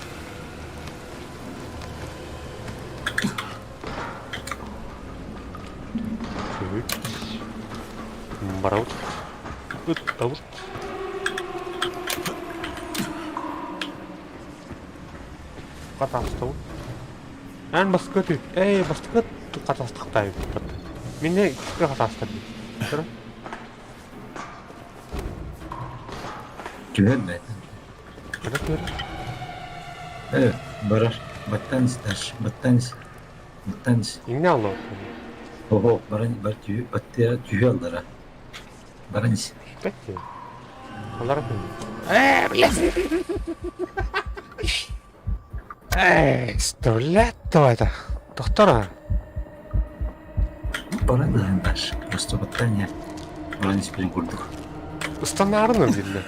Барабыт. Ыттабыт. Хатаастабыт. Эн бастакы эй бастакы хатаастахтаайбыт. Мине иккискэ хатаастар дии. Түһэр бэт. Хана түһэр? Э, барар. Баттаан ис дальше. Баттаан ис. Баттаан ис. Иҥнэ аллар. Оһо, баран бар түһү баттыа түһү аллара. Баран ис. Түспэт дии. Аллара Ээ, блядь! Эй, блядь, это. Доктора. Баран да дальше. Просто баттаан иһэр. Баран испитин курдук. Ыстанаарына дииллэр.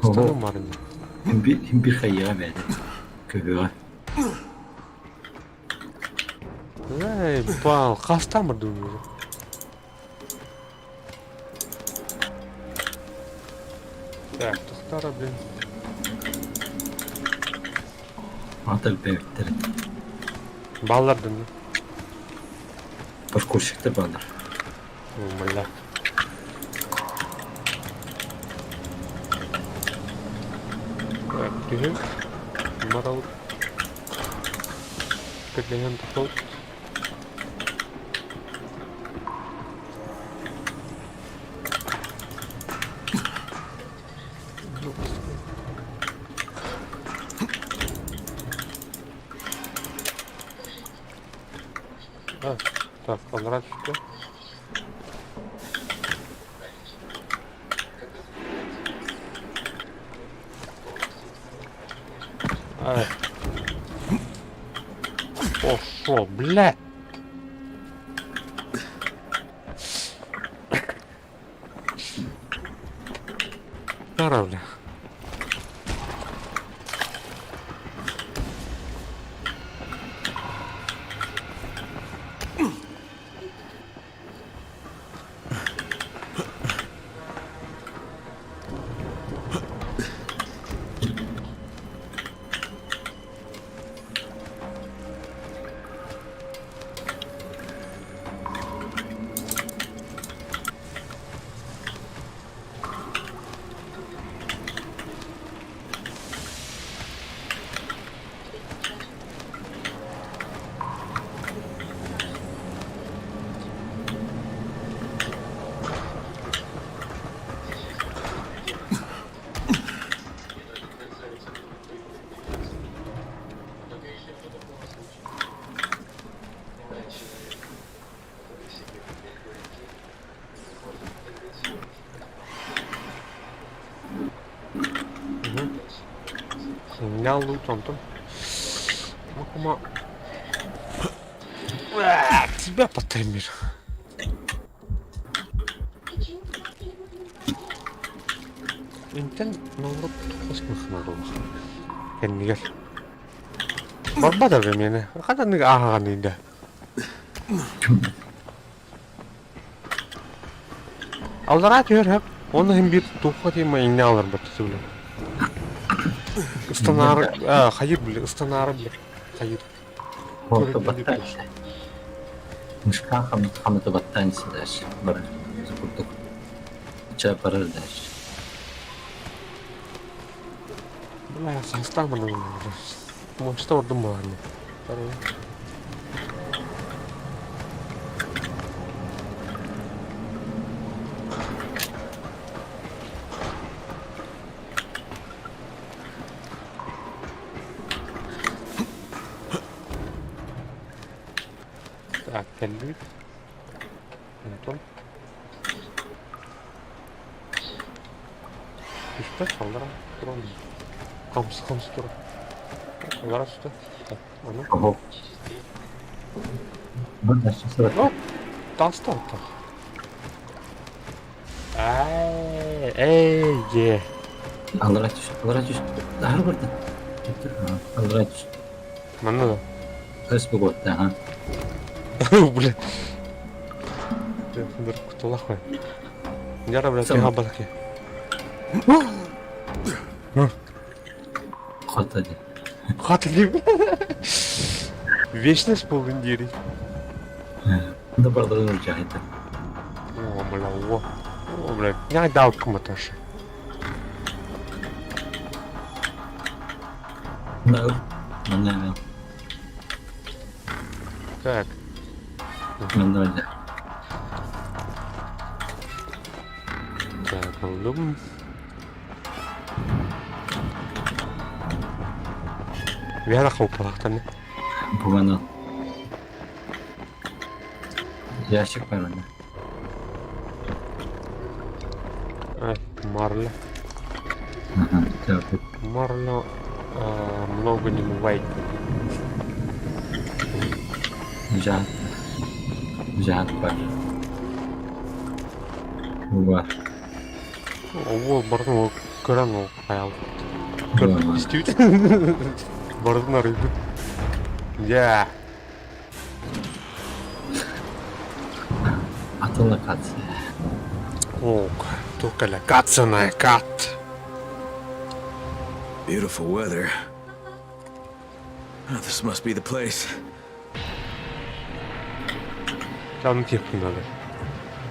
Оһо, Ыстанымарына. химби хайыаҕа бэйэтэ. Көбүөҕэ. Эй, бал, хастан бардым уже. Так, доктора, блин. Аата элбээбиттэр. Баллардын. Паркурщиктар бааллар. Бля. Так, түһү. Марал. Кэдэһэн тохтол. А, так, аллара түстэ. Ай. Пошел, блядь! Здорово, бля. Инньэ луут онтон. Макума. Тебя потемир. Интэн норуот космохноролох. Кэннигэр. Барбата бе миэнэ. Хатаннык ааҕан индэ. Аллараа түһэр хөп. Онно иһин биир туохха тииймэ иҥнэ аларбат түбүлэ. Ыстанаары хайыр били, ыстанаары били, хайыр. Орто баттаан Мышка хамыта баттаан сыдаш бар курдук ча барар даш. Бля, састаах маны Мончта ордум буоларны. Так, кэллибит. Онтон түспэт саллара туран хамсы хамсы турар. Аллара түстэ. Так, аны. Ого. Бу дальше О, таста так. Эй, эй, е. Аллара түс, аллара түс. Дahar барда. Аллара түс. Манна да. Өс бугуотта, ха. Бля. Кутулах Яра, бля, Сам. тиха балаки. Хата ди. Хатли. Вечность полный дири. Да барда жахита. О, бля, о. О, бля, я дал кому-то же. На. На. Так, На. так, аллум. Вера хопалахтан. Бу Ящик бар онда. Ай, марля. Ага, так. Марля много не бывает. Жат. Жат бар. Бар. Ол бардын ол көрөн ол аял. Бар. Истибит. Бардын арыйбыт. Я. Атын локация. О, только локация кат. Beautiful weather. Oh, this must be the place. Там технику надо.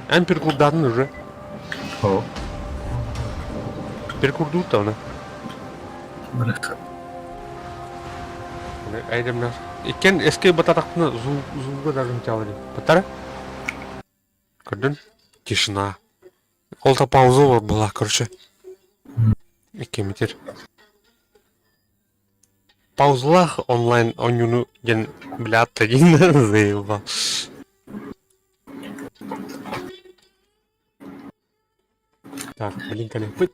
Эн перекурдатын уже. О. Перекурдут там, Бырак. Айдемнер. Иккен эске бататақпына зулга даже хотела. Батара? Көрдүн? Тишина. Ол та пауза была, короче. Иккемитер. Паузалах онлайн онюну ден блядь один заебал. Так, блин, коллег.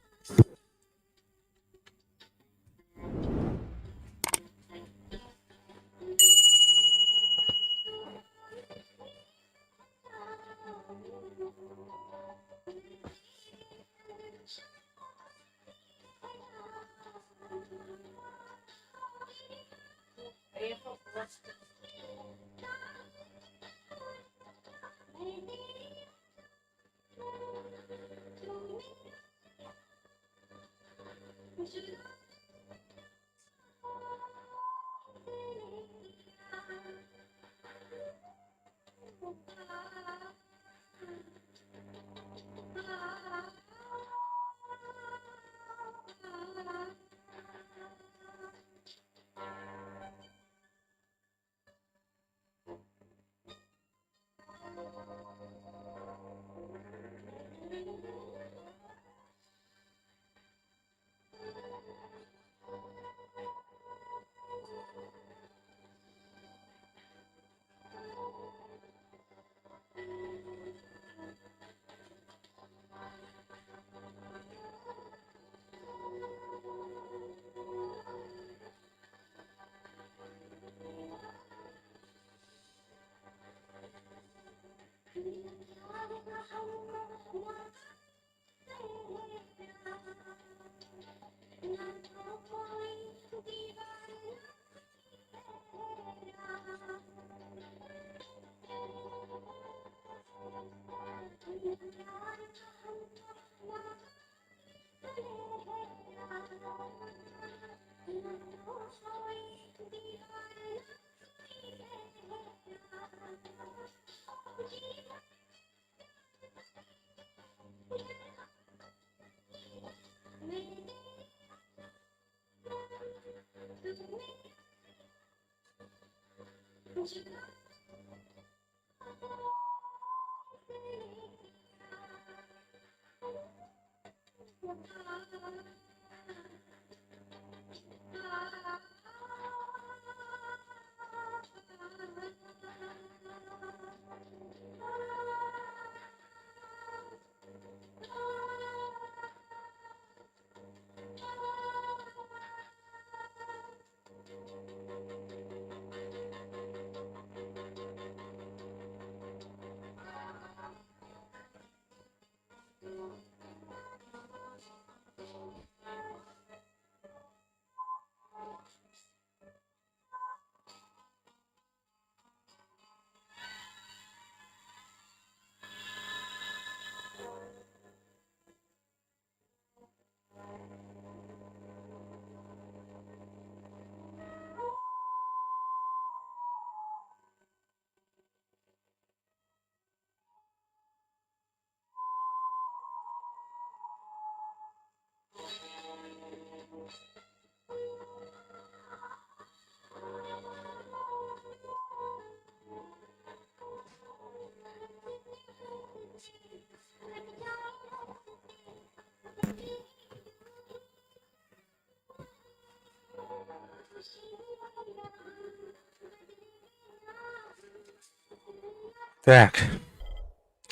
Так.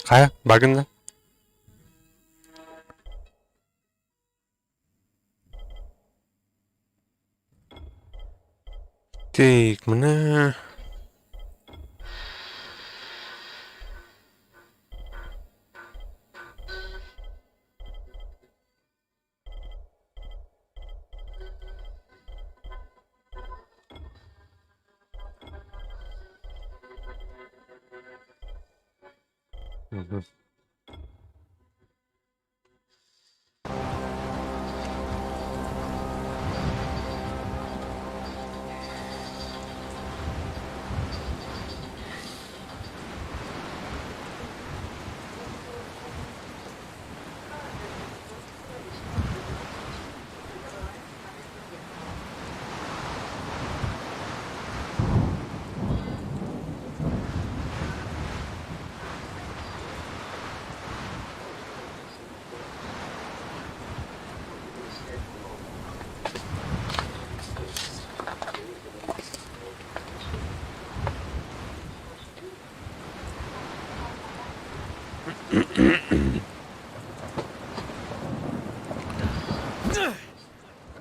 Хайа, баргын да? Так, мына... Мгм.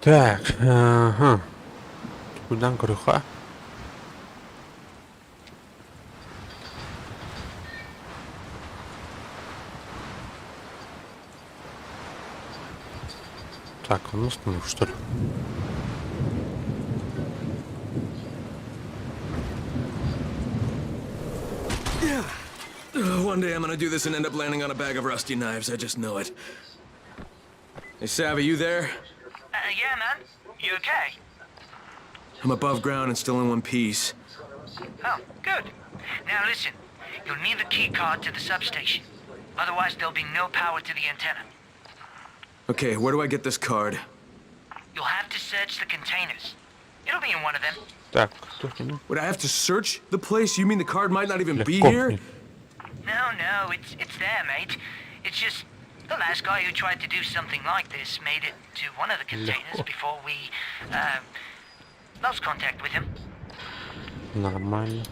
Так, ага. Кудан көрүөххэ? Так, он установил, что ли? One day I'm gonna do this and end up landing on a bag of rusty knives. I just know it. Hey, Savvy, you there? Yeah, man. You okay? I'm above ground and still in one piece. Oh, good. Now listen, you'll need the key card to the substation. Otherwise, there'll be no power to the antenna. Okay, where do I get this card? You'll have to search the containers. It'll be in one of them. Так, кто ну? Would I have to search the place? You mean the card might not even be Легко. here? No, it's there, mate. It's just the last guy who tried to do something like this made it to one of the containers before we lost contact with him. Нормально.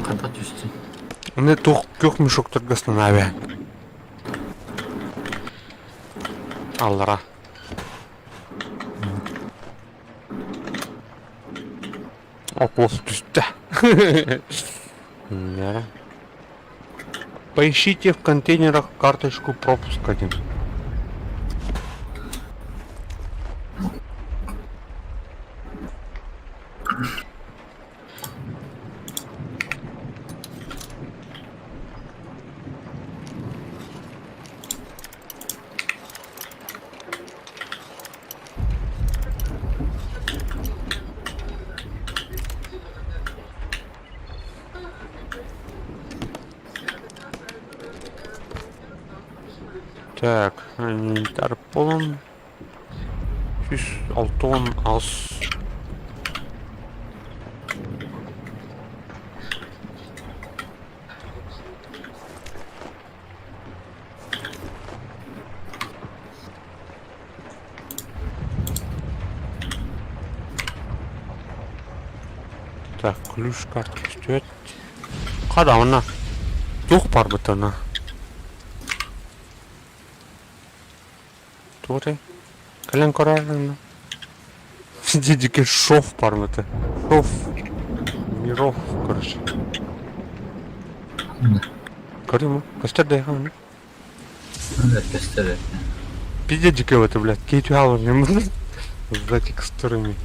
Хата түстэ. Оны туох күөх мешоктарга останови. Аллара. Оплох түстэ. Да. Поищите в контейнерах карточку пропуск один. Так, инвентарь полон. 168. Так, ключ карта көстүбэт. Хада онно туох барбыт онно? Туох этэй? Кэлэн көрөөр онно. Дьэ шов барбыта. Шов. Миров, короче. Көрдүҥ үү? Көстөр да онно. Көстөр Пиздец дьикэ это, блядь. Киһи түһэ За текстурами.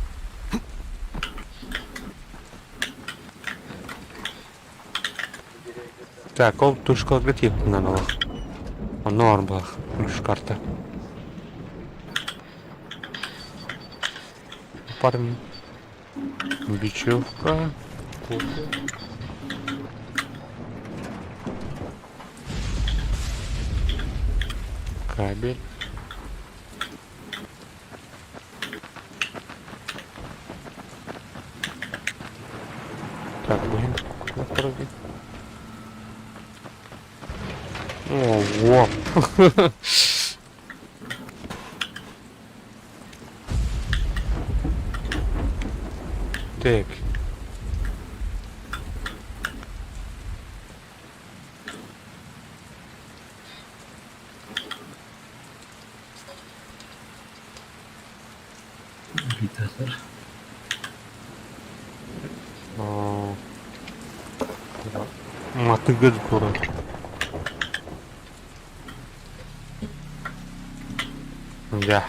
Так, ол тушкаларга тиэптинэн олох. Онно орбах ключ карта. Парень. Бечевка. Кофе. Кабель. Так, будем на второй. Ого! Так. Биитэр. Матыгыр куран. Дьэ.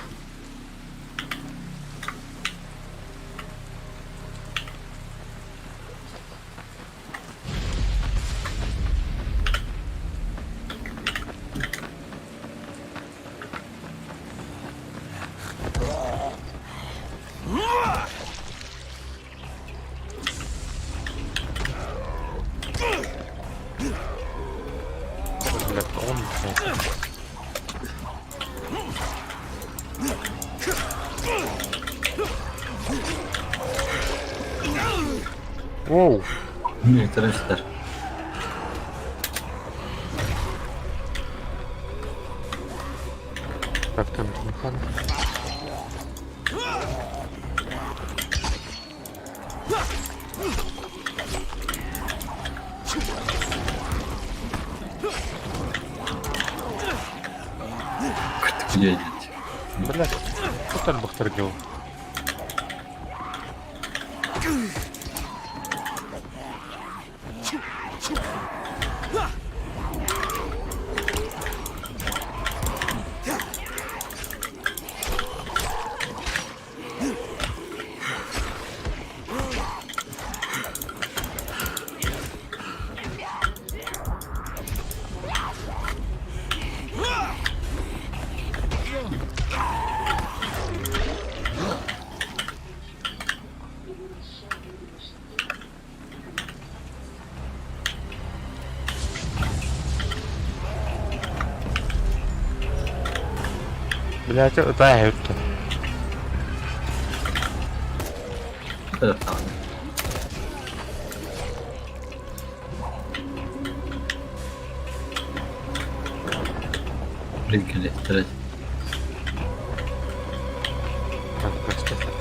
Блядь, он... Воу! Милитаристар. Так, там телефон. Дьэ, Блядь, что тарбахтар делал? Блядь, это это. Билгэлэттэрэ. Так, гастыха.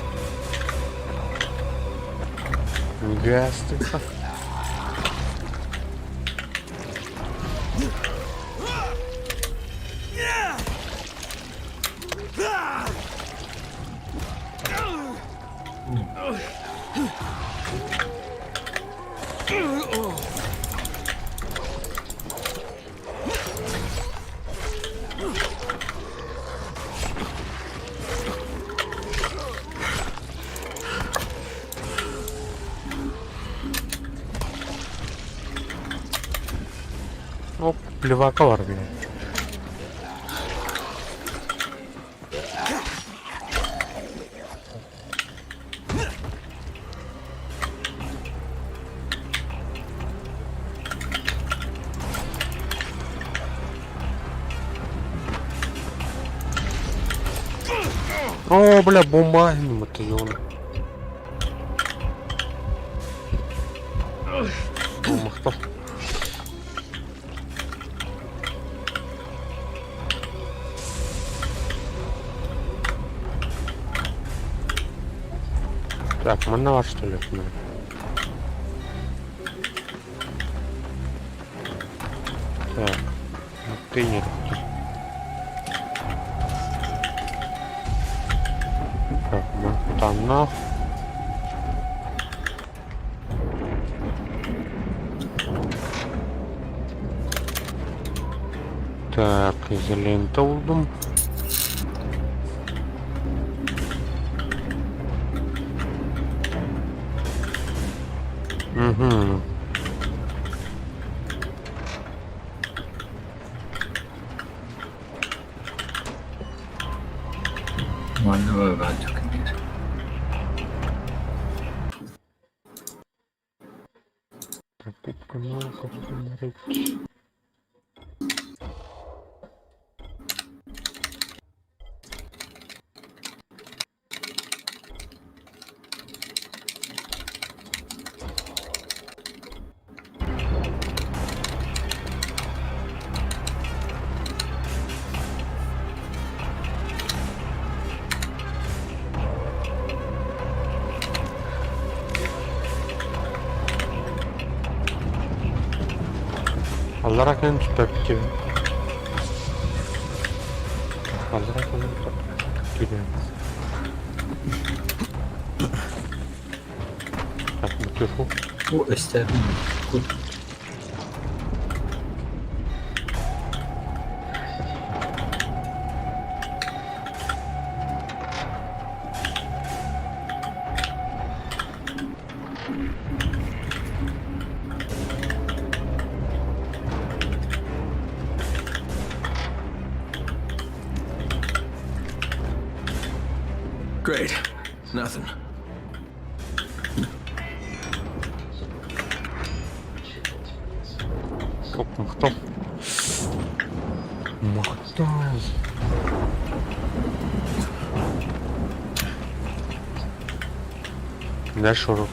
Гастыха. Оп, плевака бар блин. О, бля, бомба это ёбаный. Махтал. Так, манна бар что ли? Так, контейнер. Так, там Так, изолента булдум. Угу. Манна баар кэмигэр. Покупка навыков Аллара кэлэн түспэппит Аллара кэлэн түспэппит Так, бутылку. О, өстөөхүн кут. Great. Nothing. Оп, махтал. Махтал. Дальше урок.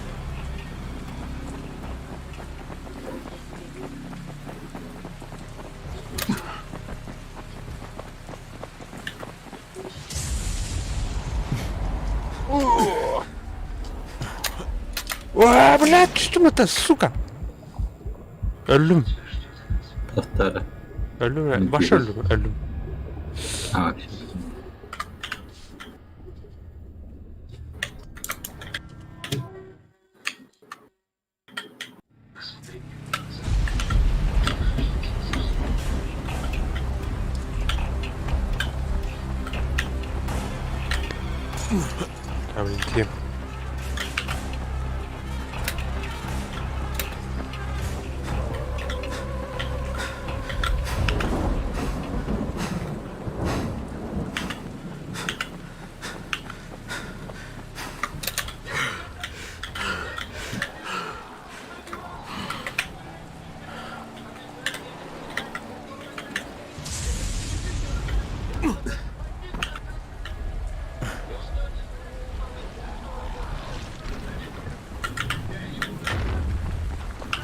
О, блядь, что это, сука? Өллүм. Тахтара. Өллүм, баш өллүм, өллүм. А, Блин,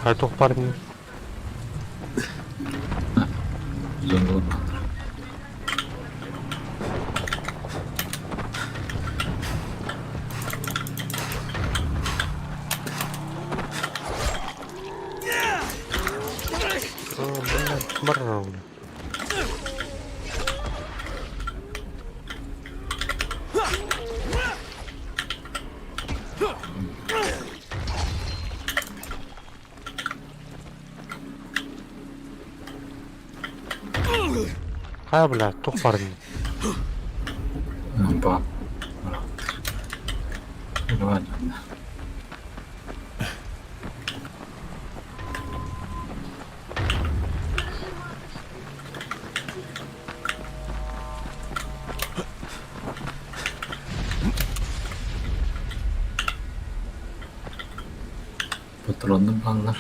А туох парни? Зону. А, блядь, баран. Хайа, блядь, туох парни? Ба. Ладно. Патронны баллар.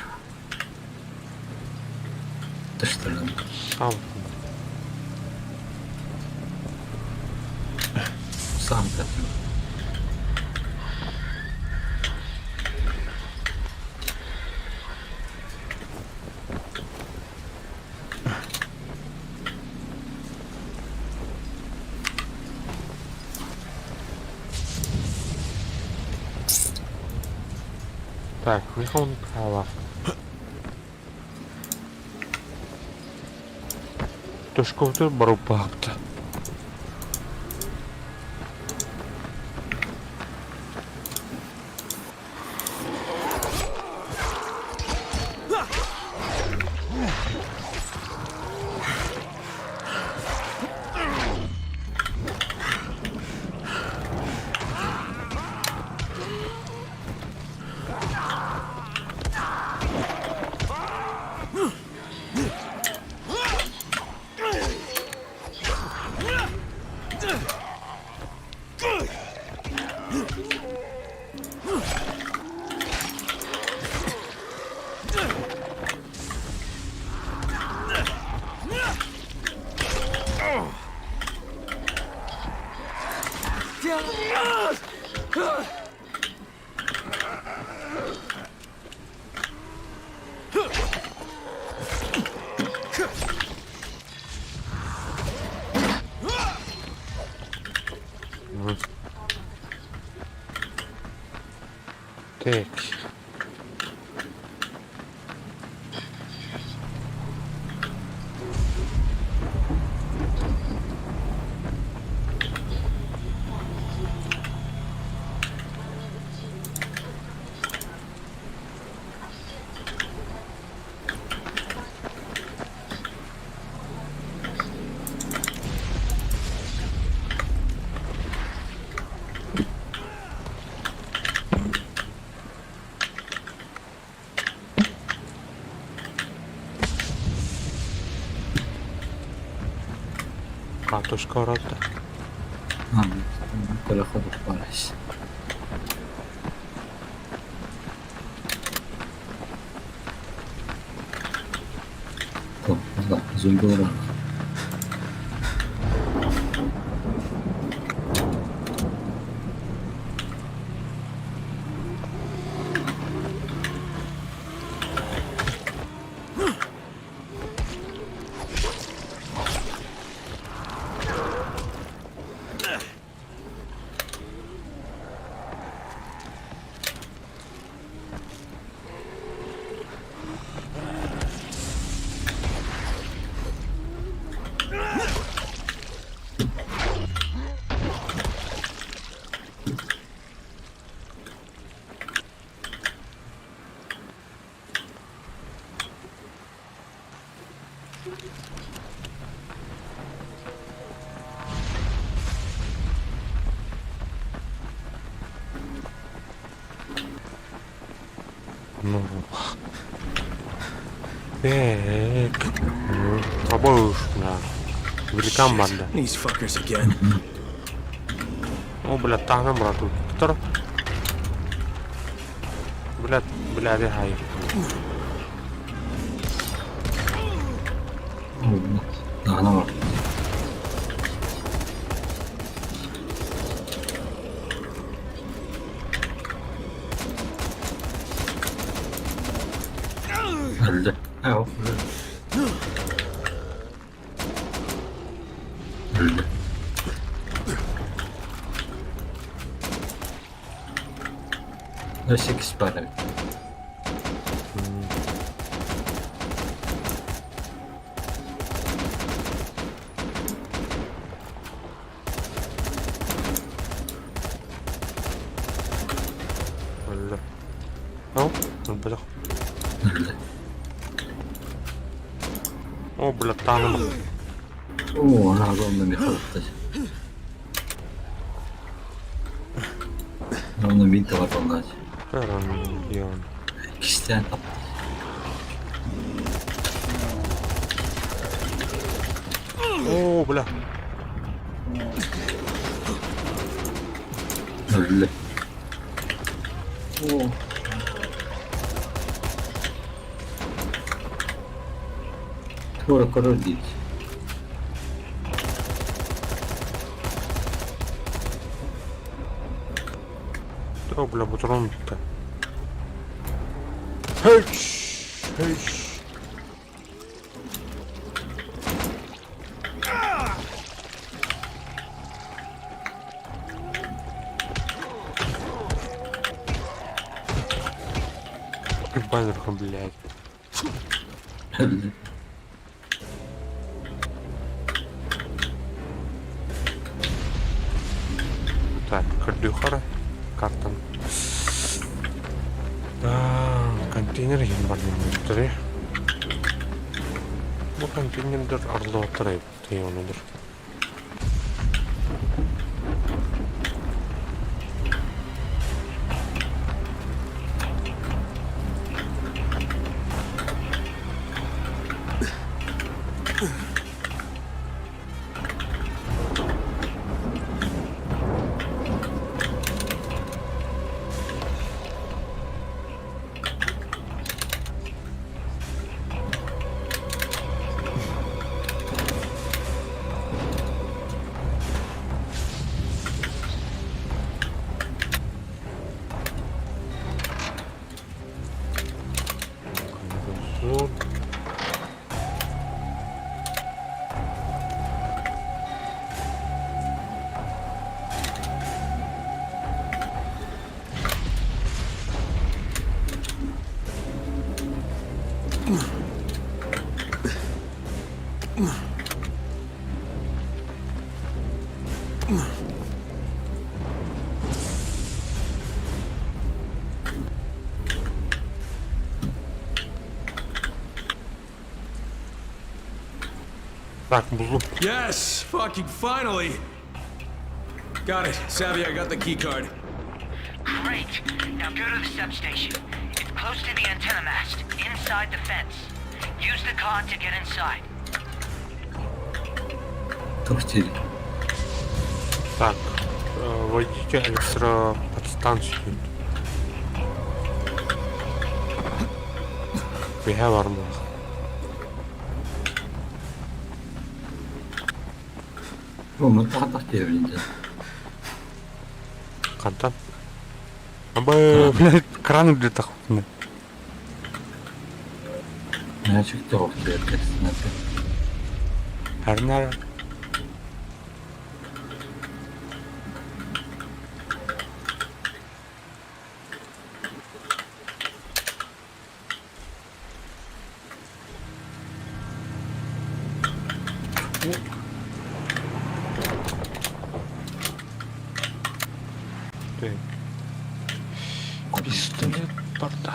Тыштырын. Сам. Хаамта. Так, Михаил Михайлов. Тушковтур баруппаапта. Так. Картошка оралта. Переходу парась. Зомби. Ну. Так. Обоюш, бля. Великан банда. These fuckers again. О, бля, тахна брату. Кто? Бля, бля, рехай. Тахна бар. Öldü. Ha, öldü. Öldü. 8 para. Öldü. О, бля. Öldü. О, бля, тахна. Оо, огромный механизм. Оны мен табар болған. Миллион. Кистен тапты. О, бля. Öldü. Оо. Тура король дейді. О, бля, патрон бүттэ. Хэч! Хэч! Баннерхом, блядь. Так, көрдүөххэ картан. Контейнер иһин барбыттары. Бу контейнердэр арыллыбаттар эбит, оннугар. Так, буллум. Yes! Fucking finally! Got it. Savvy, I got the key card. Great. Now go to the substation. It's close to the antenna mast, inside the fence. Use the card to get inside. Топтили. Так, войдите электроподстанцию. Биһэ бар буолла. Оны тахтах диэбин дьэ. Хантан? Абы, блядь, кран үрдү Мээчикте ох диэбит. Харнар. Так. Пистолет порта.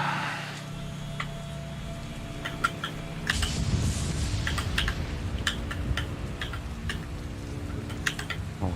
Вот.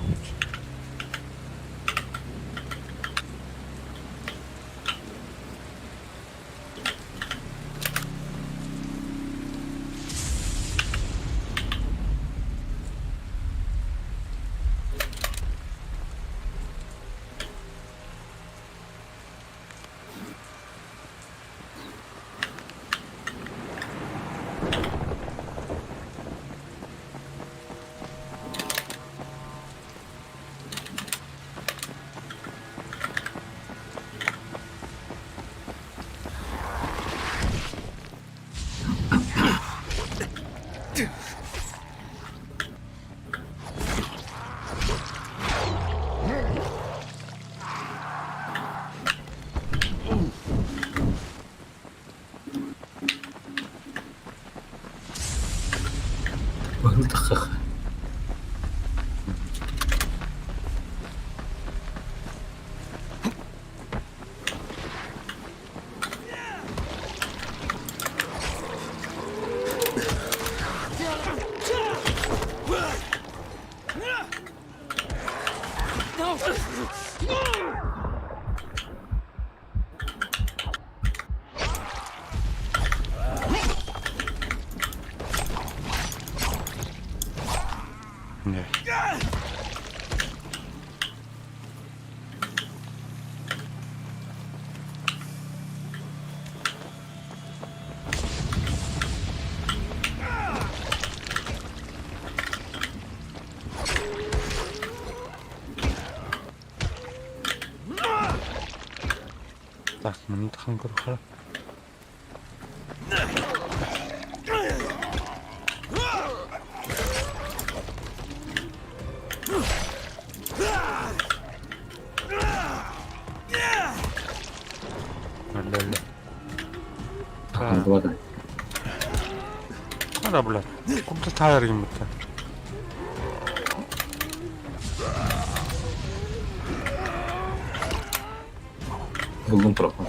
Быһыл Не. Так, манна тахан көрөххө. Өллө. Хаалбата. Ара, блядь. Куда тайр гиммитэ. Буллум пропал.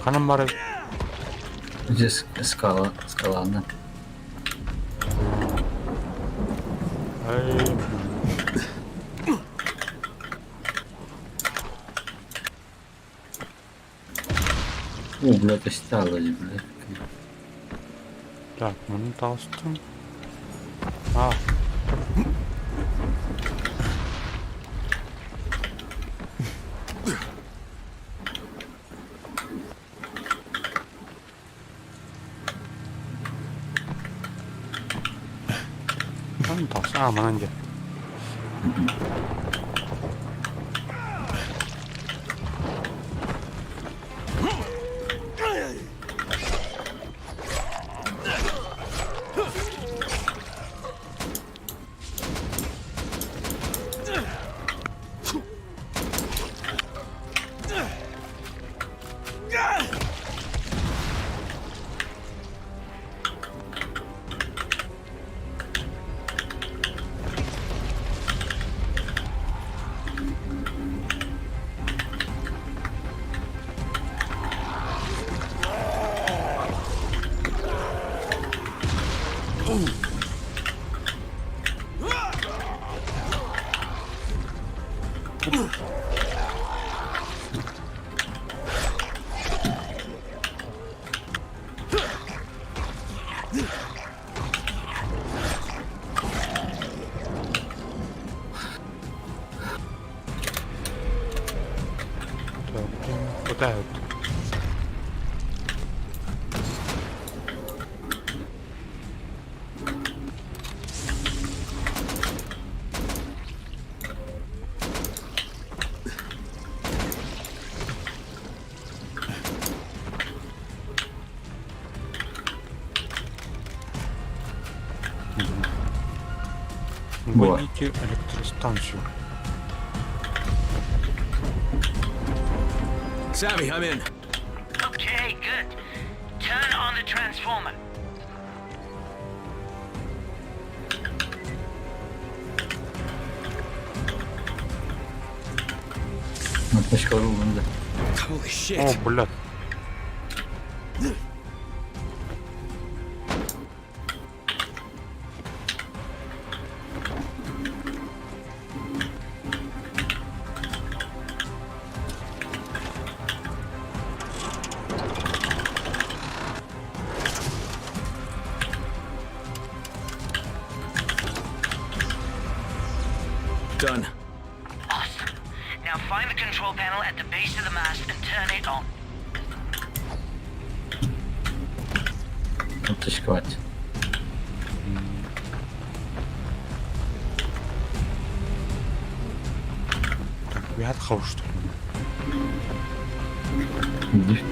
Ханан бары Здесь скала, скала одна. Ай, О, блядь, осталось, блядь. Так, маны таҕыстым. А. Маны таҕыс. А, манан дьэ. Так, вот так вот. Во. Вводите электростанцию. Savvy, I'm in. Okay, good. Turn on the transformer. Наташка рулунда. Holy shit. О, блядь. Done. Awesome. Now find the control panel at the base of the mast and turn it on. Наташка. Так, we had kavuştuk. Лифт.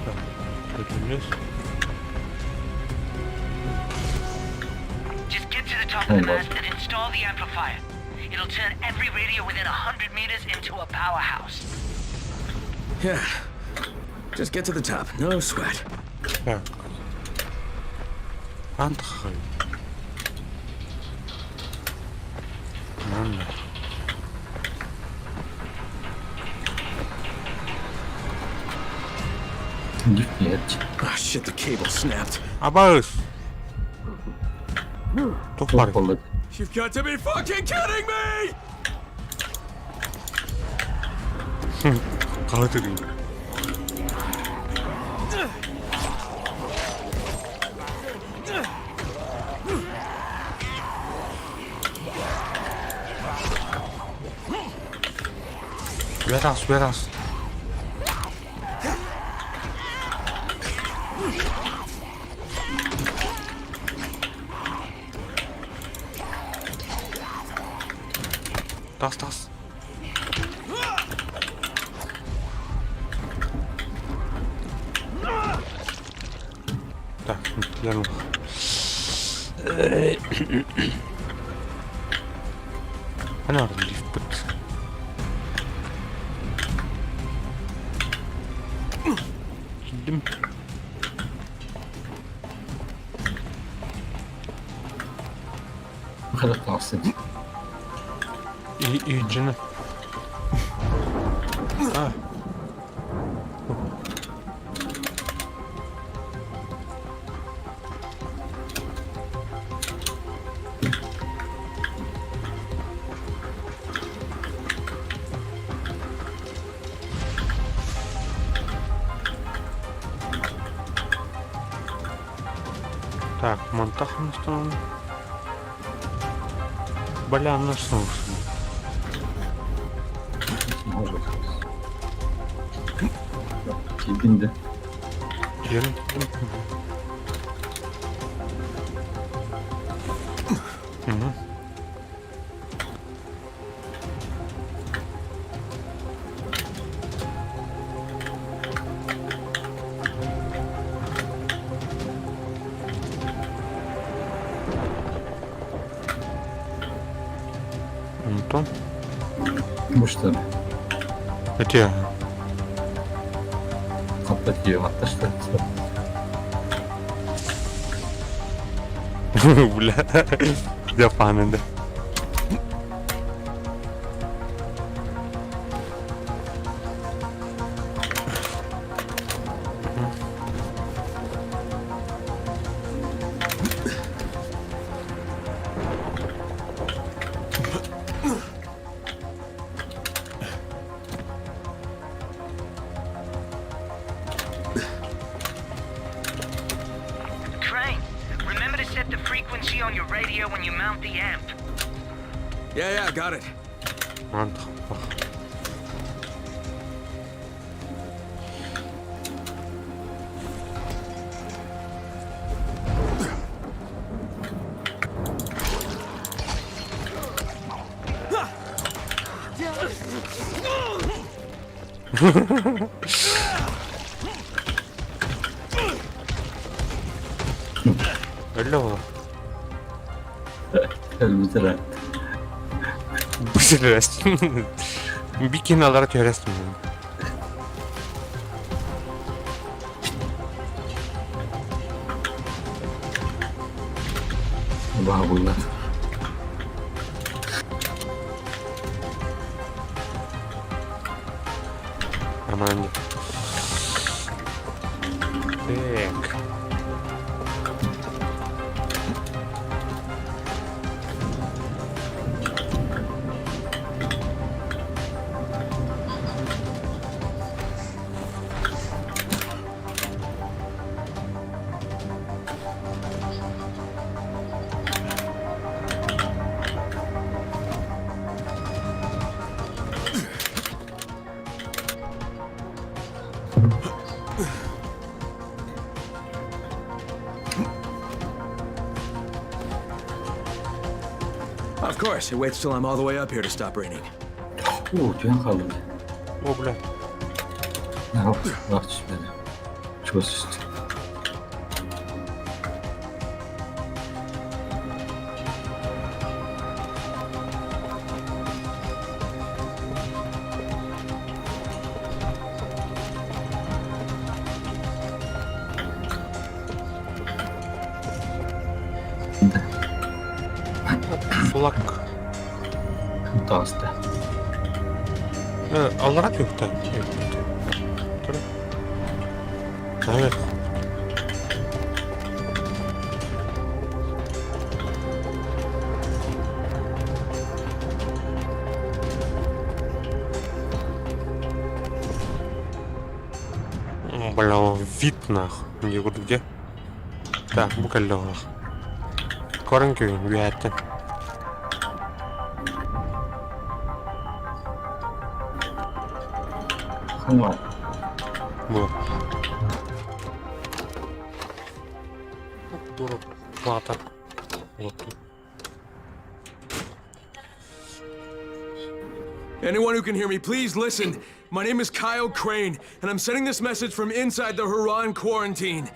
Так, көтүлес. Just get to the top of the Oh, mast and install the amplifier. It'll turn every radio within 100 meters into a powerhouse. Yeah. Just get to the top. No sweat. Так. Антхай. Манна. Лифт нет. Ah, shit, the cable snapped. Абаас. Тух бар. Болот. You've got to be fucking kidding me! Калатырын. Верас, верас. Тас, тас. Так, я Ана лифт. Киирдим. Хайдах таҕыстын? Иһдьини. А. Так, монтаж настроен. Бля, нашел. Киирдин да. Киирин. Угу. Антон? Муштар. Эти. Хаппат атташта. Бля. Дьапааны да. Crane, remember to set the frequency on your radio when you mount the amp. Yeah, got it. Антах. Өллө буолар. Өлбүтэрэ. Бүсүлэс. Бикин алара түһэрэстим. Баҕабыллар. Нормально. Так. Of course, it waits till I'm all the way up here to stop raining. Оо, түһэн хааллым. О, бля. Ыраах түспэтэ. Чугас түстэ. Флаг. Таҕыста. Аллара түһүктэ. Evet. Бля, вид нах. Не буду где? Так, бу кэллэ Көрөн күүн үөһэттэн. Ханна Бу. Дура плата. Вот тут. Anyone who can hear me, please listen. My name is Kyle Crane, and I'm sending this message from inside the Huron quarantine.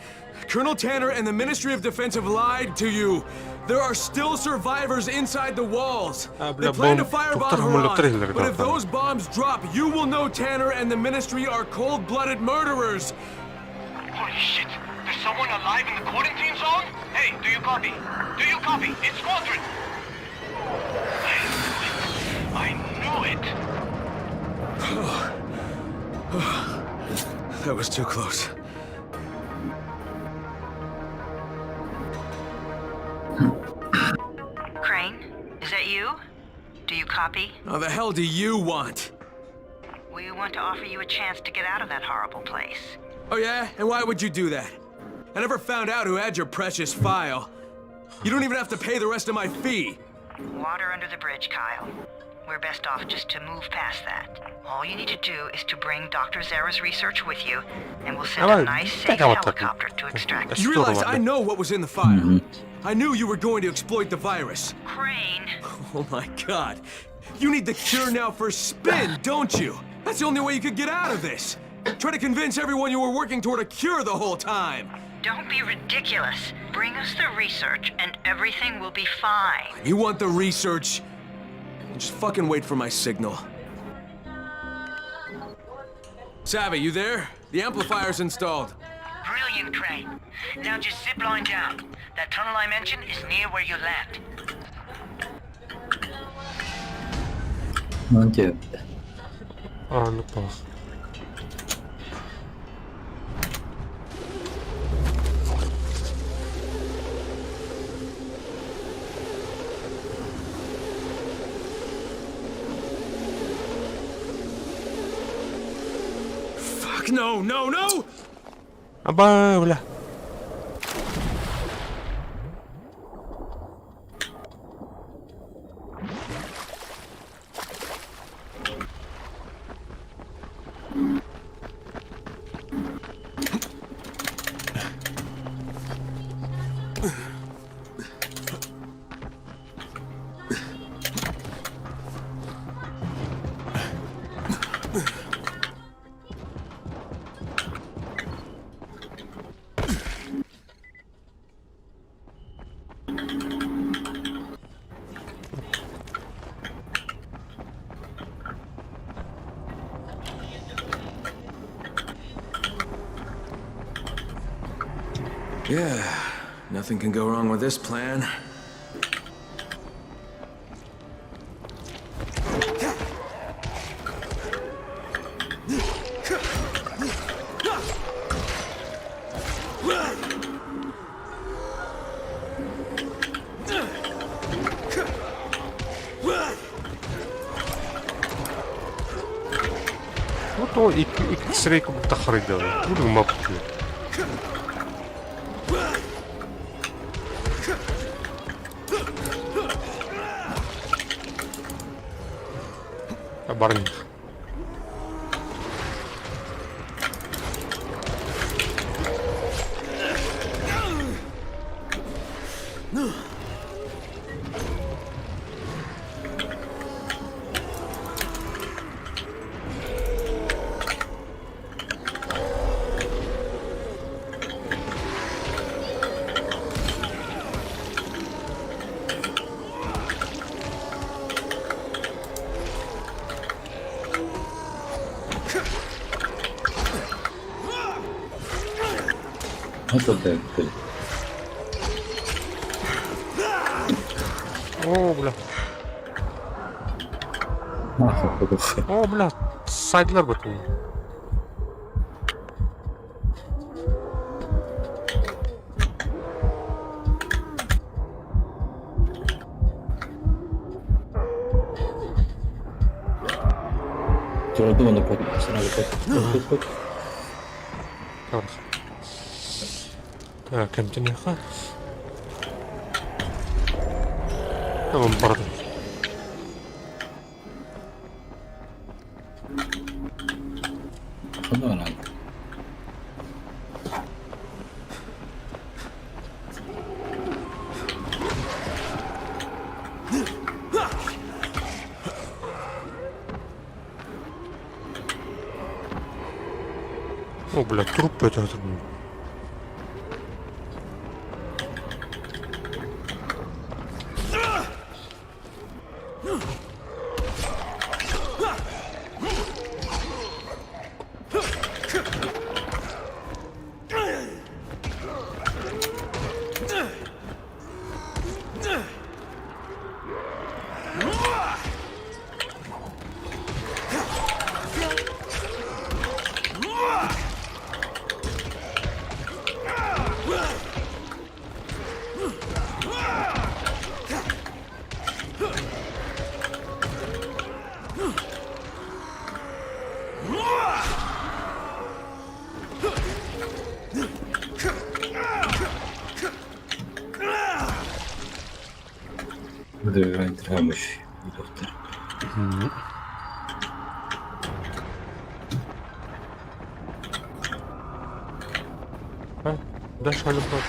Colonel Tanner and the Ministry of Defense have lied to you. There are still survivors inside the walls. They plan to firebomb Huron, but if those bombs drop, you will know Tanner and the Ministry are cold-blooded murderers. Holy shit! There's someone alive in the quarantine zone? Hey, do you copy? Do you copy? It's Squadron! I knew it! I knew it! That was too close. Crane, is that you? Do you copy? Now the hell do you want? We want to offer you a chance to get out of that horrible place. Oh yeah? And why would you do that? I never found out who had your precious file. You don't even have to pay the rest of my fee. Water under the bridge, Kyle. We're best off just to move past that. All you need to do is to bring Dr. Zara's research with you, and we'll send a nice, safe helicopter to extract You realize I know what was in the file. I knew you were going to exploit the virus. Crane! Oh my god. You need the cure now for spin, don't you? That's the only way you could get out of this. Try to convince everyone you were working toward a cure the whole time. Don't be ridiculous. Bring us the research, and everything will be fine. You want the research? Just fucking wait for my signal. Savvy, you there? The amplifier's installed. Brilliant, Crane. Now just zip line down. That tunnel I mentioned is near where you land. Мантия. А, ну пах. Fuck no, no, no! Аба, бля. Yeah, nothing can go wrong with this plan. Вот икки сирэй курдук таххарыйдылар. Бу мап. Барни. Это так. О, бля. О, бля. Сайдлар бытын. Турду оны под сразу под под под. Так. Так, кемтениха. Tamam бардым. Ханна надо. бля, труп это. Доктор. Дальше алып бар.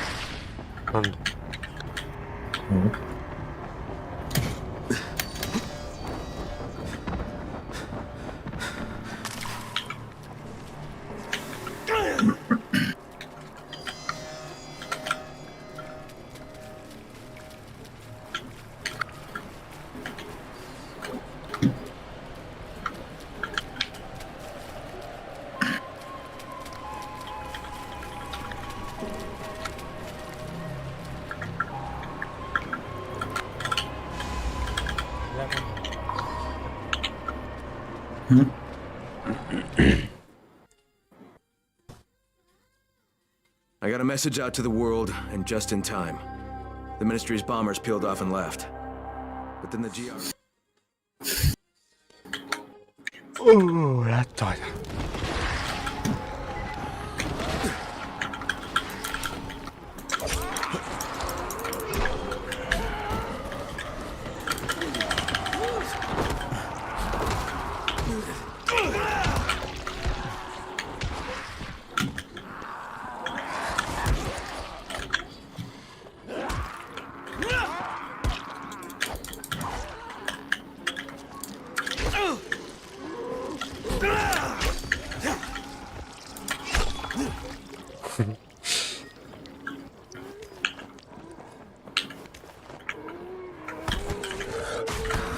I got a message out to the world, and just in time. The Ministry's bombers peeled off and left. But then the GR. Оо, ятаа.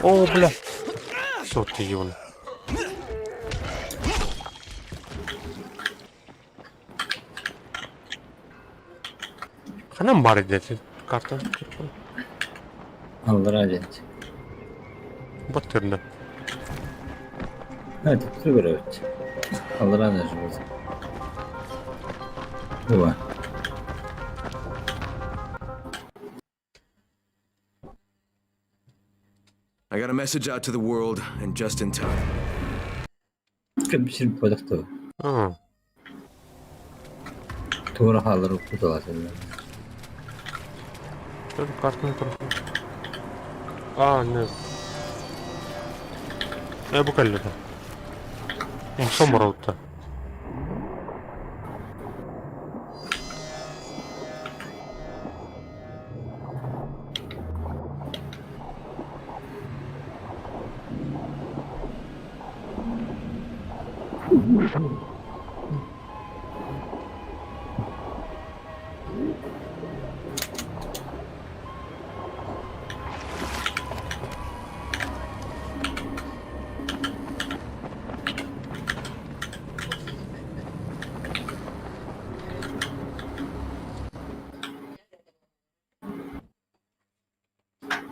О, бля. Все, ты ебаный. Ханан бар edi карта. Аллара дент. Бот төрүнэ. Evet, evet. Аллара даже вот. Два. I got a message out to the world, and just in time. Кэпсир бодохто. Аа. Тура халар укуталасылар. Тэр картаны тур. Аа, не. Э, бу кэллэ. Умсан барабыта.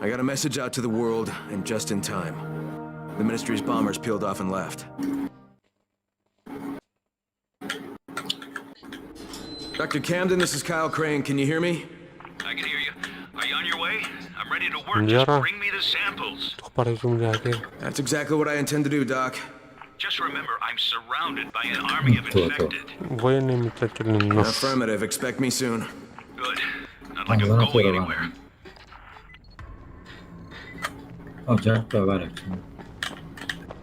I got a message out to the world, and just in time. The Ministry's bombers peeled off and left. Dr. Camden, this is Kyle Crane. Can you hear me? I can hear you. Are you on your way? I'm ready to work. Just Яра. bring me the samples. Тух барыг юм яа. That's exactly what I intend to do, Doc. Just remember, I'm surrounded by an army of То, то. infected. Военный метательный нож. Affirmative. Expect me soon. Good. Not like I'm Аллара going тура. anywhere. Ocak da var hepsinde.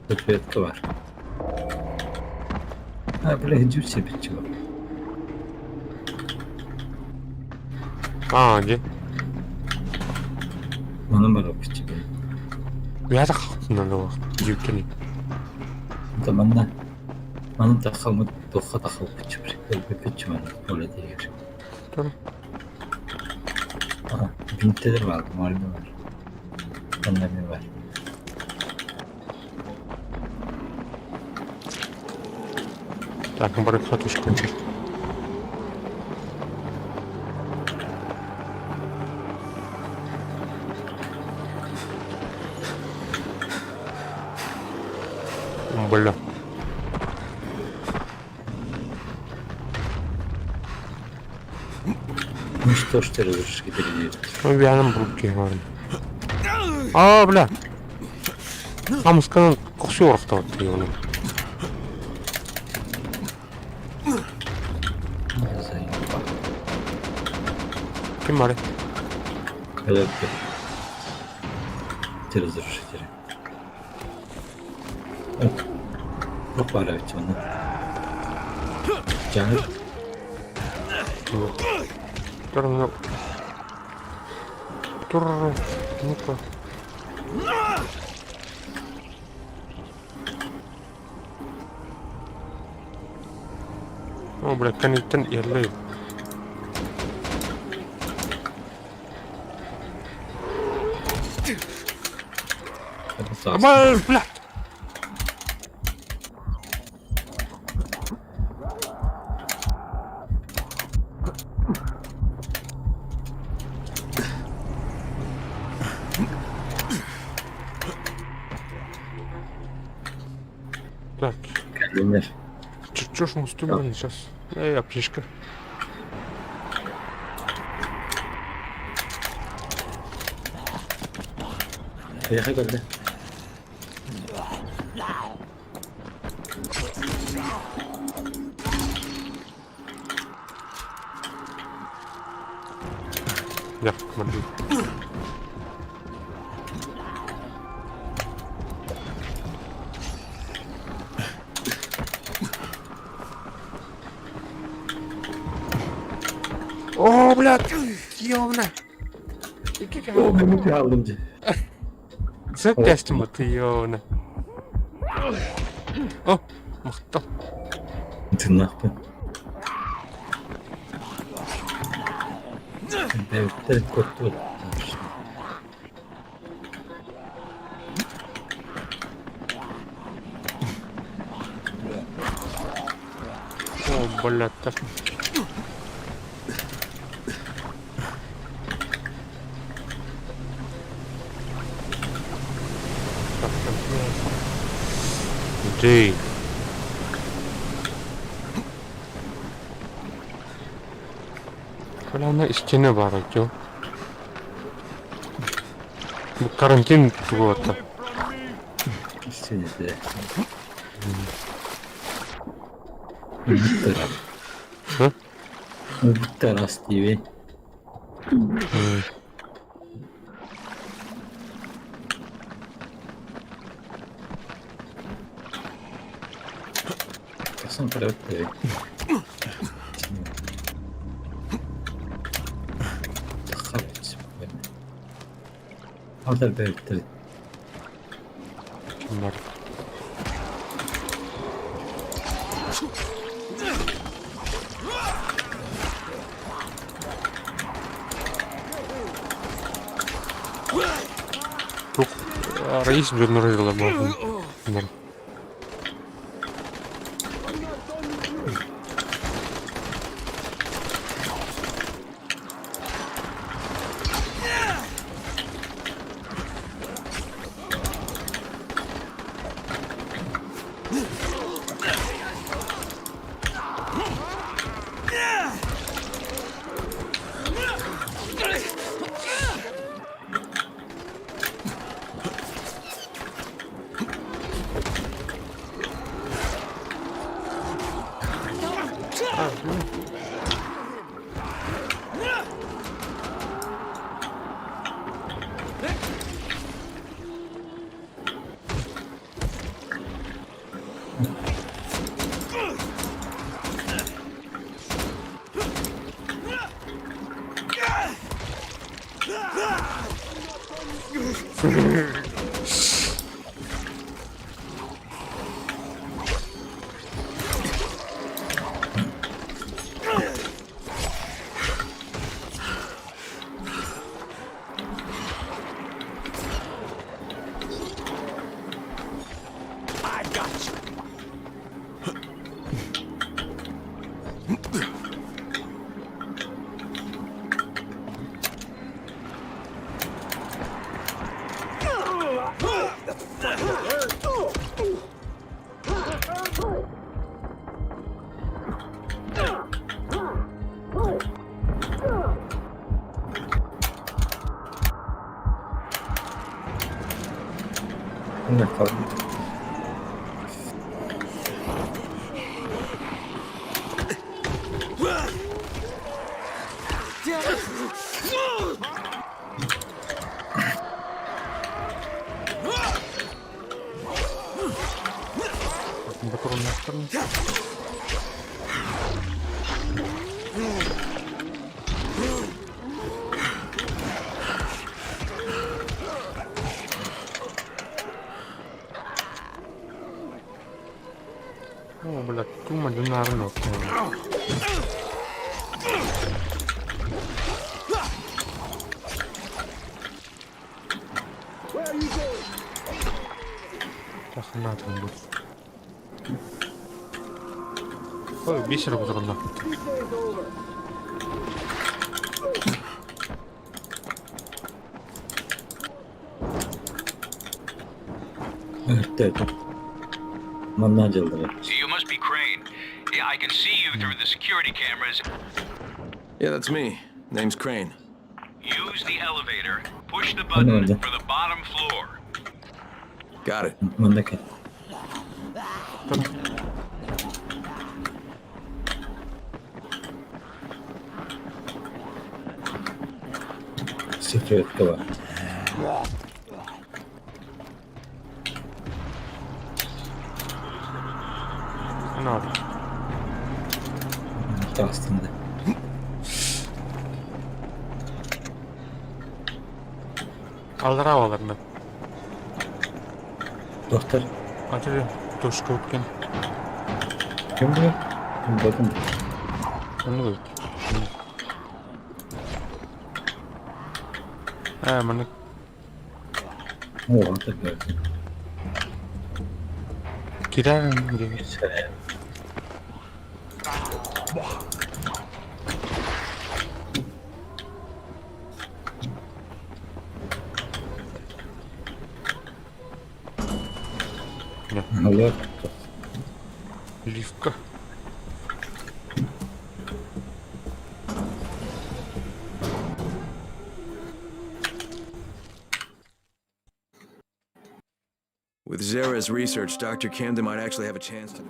Statuetka var. Ha böyle hücum sepetçi var. Аа, гэ. Onun var o küçük. Яа хатна нөгөө юутны. Манна манна тахал мут тухха тахал күчүр. Өлбөппүт чыман үлэтигэр. Тур. Бинтелер бар, мольба бар. Онно эмиэ бар. Так, бары хатушка. Бля. Уничтожьте разрушители. Бианым бурки бар. А, бля. Хамысканан кохсу орохтоот оны. Заебал. Ким бары? Өлөктөр. Разрушители. Туох баара эбит манна? Дьаҥыр Тур, ну. Тур, ну-ка. О, бля, кэнниттэн иһэллэй. Абай, блядь! Так, Кэллиннэр. чё ж мустуман сейчас? Эй, аптечка. Эйиэхэ көрдө. Я, смотри. О, блядь, ёбна. Оо, мин хааллым дии. Сөп тэстим ты ёбна. О, махтал. Тыыннаахпын. Бэйбиттэр куттуу. О, блядь, так. Так, так, Дэй. Бля, истиэнэ баар дьон. Бу карантин тугуота. Истиэнэ Өлбүттэр. Һы? Өлбүттэр ас диибин. Тахсан көрөбүт диэбит. Алдар бэйбиттэр. Ким бар? Тух Раис дьоннор буоллун. Ботуруоннаахтарын. О, блядь, тума динарно. Тахнаатын бу. Ой, бисер ботуруонна. Өртөөтүм. Манна дьыллара. You must be Crane. Yeah, I can see you through the security cameras. Yeah, that's me. Name's Crane. Use the elevator. Push the button for the bottom floor. Got it. Манна кэл. Секретка бар. Надо. Таҕыстым да. Аллараа баларынан. Доктор, Аты тушка үткен. ким бу? Ким бакын? Оннук эбит. Ээ, маннык Оо, ата көрдүм. кирэн диэн. Сэрэ. Алло. Ливка. With Zara's research, Dr. Camden might actually have a chance to.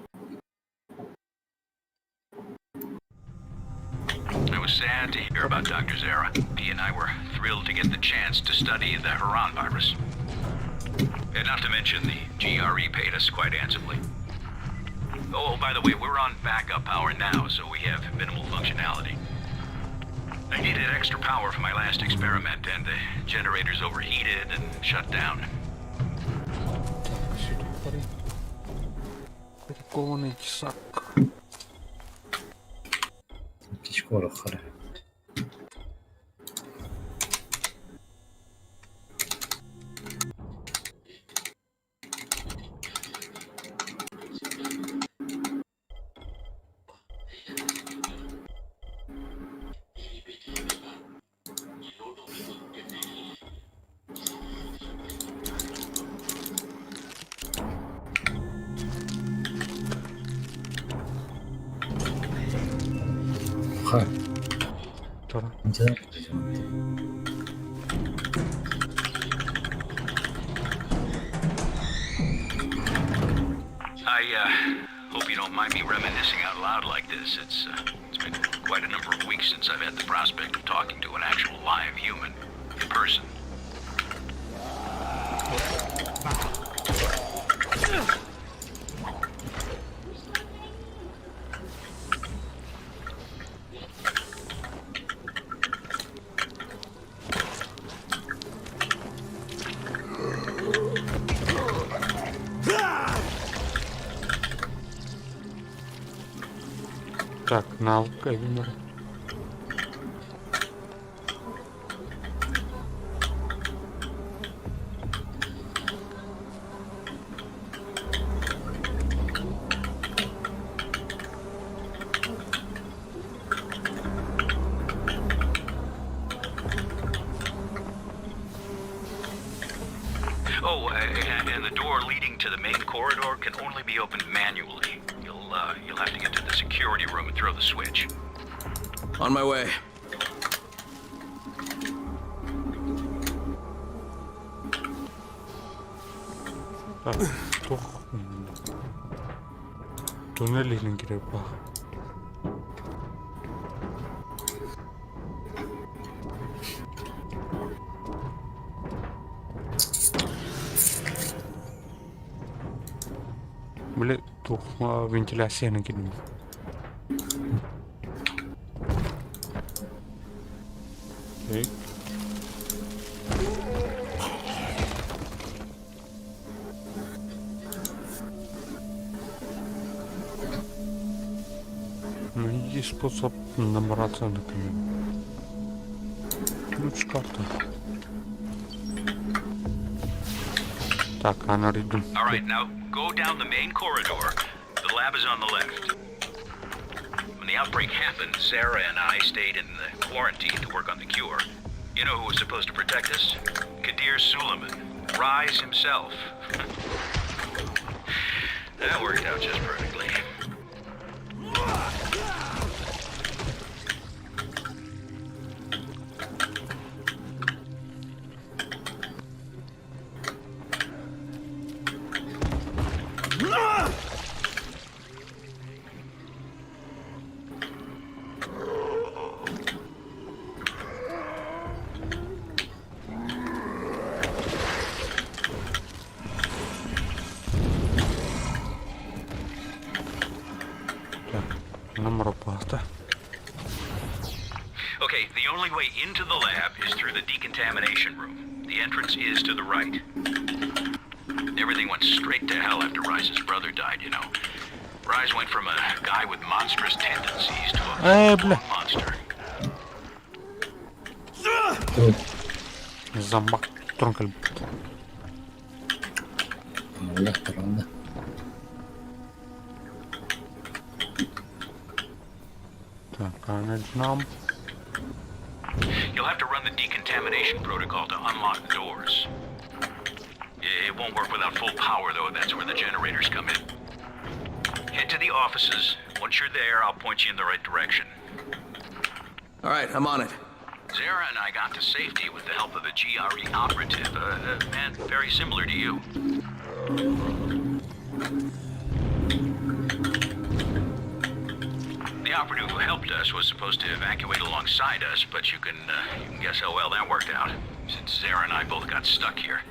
I was sad to hear about Dr. Zara. He and I were thrilled to get the chance to study the Haran virus. And not to mention, the GRE paid us quite handsomely. Oh, by the way, we're on backup power now, so we have minimal functionality. I needed extra power for my last experiment, and the generators overheated and shut down. Так, сюда парень. Прикованный тесак. Кичкор хара. Ха. Тора. Дьэ. I hope you don't mind me reminiscing out loud like this. It's been quite a number of weeks since I've had the prospect of talking to an actual live human in person. Так, навык Эвенер. Oh, and the door leading to the main corridor can only be opened manually. You'll have to get to the security room and throw the switch. On my way. Так, туох туннель иһинэн киирэр баҕа. Били туох вентиляциянан киирдим. Окей. Найди способ набраться на камеру. Ключ-карта. Так, она рядом. All right, now go down the main corridor. The lab is on the left. When the outbreak happened, Sarah and I stayed in the quarantine to work on the cure. You know who was supposed to protect us? Kadir Suleiman, Rise himself. that worked out just perfectly. Так, номер оплата. Okay, the only way into the lab is through the decontamination room. The entrance is to the right. Everything went straight to hell after Rise's brother died, you know. Rise went from a guy with monstrous tendencies to a Э, бля. monster. Зомбак туран кэлбит. Олох туранда. Так, она нам. You'll have to run the decontamination protocol to unlock the doors. It won't work without full power, though. That's where the generators come in. Head to the offices. Once you're there, I'll point you in the right direction. All right, I'm on it. Zara and I got to safety with the help of a GRE operative, a man very similar to you. The operative who helped us was supposed to evacuate alongside us, but you can guess how well that worked out, since Zara and I both got stuck here.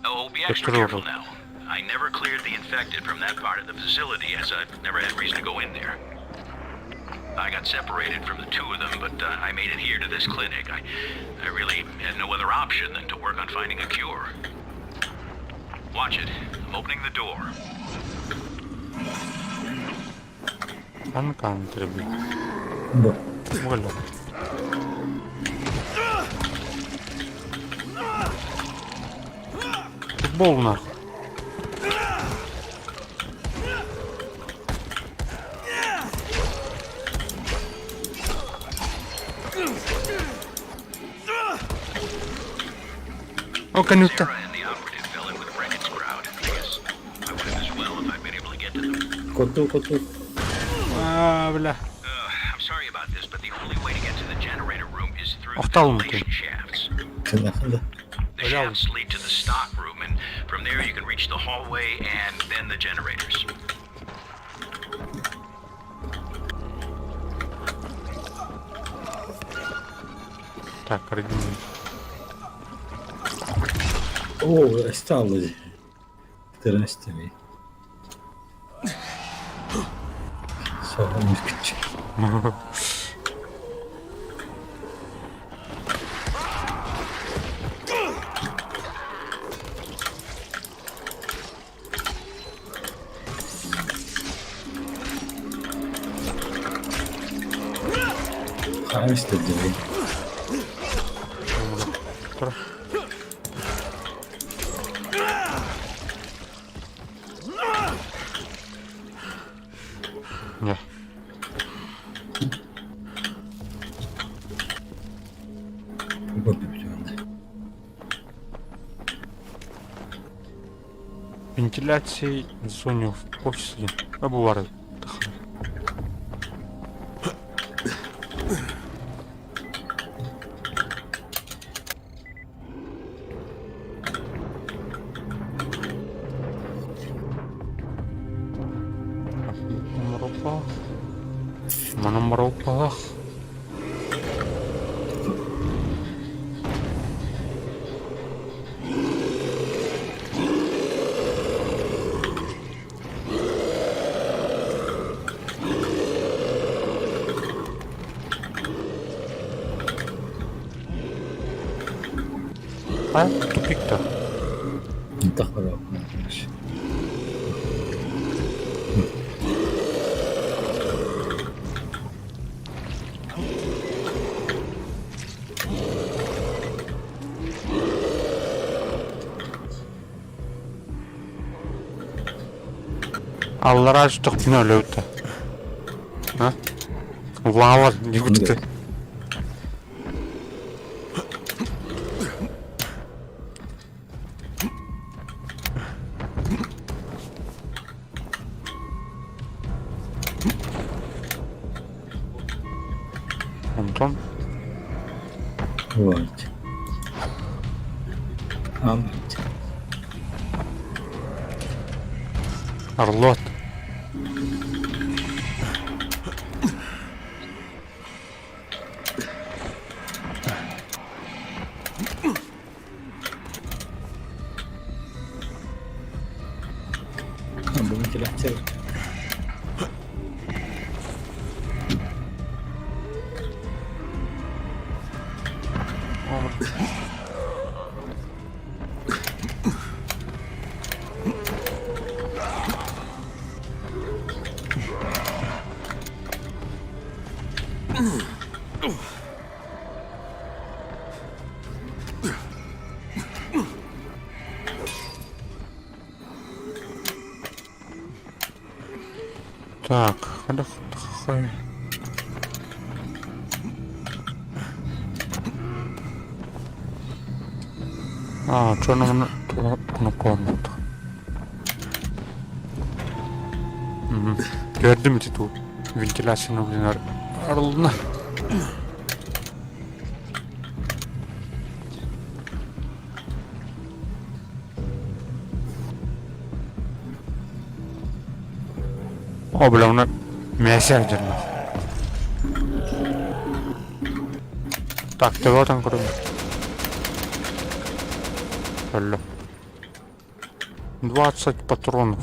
Oh, be extra Петрова. careful now. I never cleared the infected from that part of the facility, as I've never had reason to go in there. I got separated from the two of them, but I made it here to this clinic. I really had no other option than to work on finding a cure. Watch it. I'm opening the door. Анкантреби. Бу. Валя. Футбол нахуй. О, конюта. Sarah and the operative fell in with Brecken's crowd. I guess I would have as well if I'd been able to get to them. Коту, коту. А, бля. I'm sorry about this, but the only way to get to the generator room is through the Охталмы ventilation shafts. Кынахында. The shafts lead to the stock room, and from there you can reach the hallway and then the generators. Так, родимый. Оо, стало. Тернестеми. Соһон күччү. Хаамстай дии. Тура. Не. Бу бүтүндө. Вентиляции зоне в офисе. А бывает. Лампалаах. А, тупик-то. Аллараа түстөхпүнэ өлөбүт А? Лава не күтүтэ. Онтон Вот. Амт. Орлот. Так, А, что нам на комнату? Gördüm ити туу вентиляцияны блин арылына. О, бля, уна мясо дерно. Так, ты вот он кроме. Алло. 20 патронов.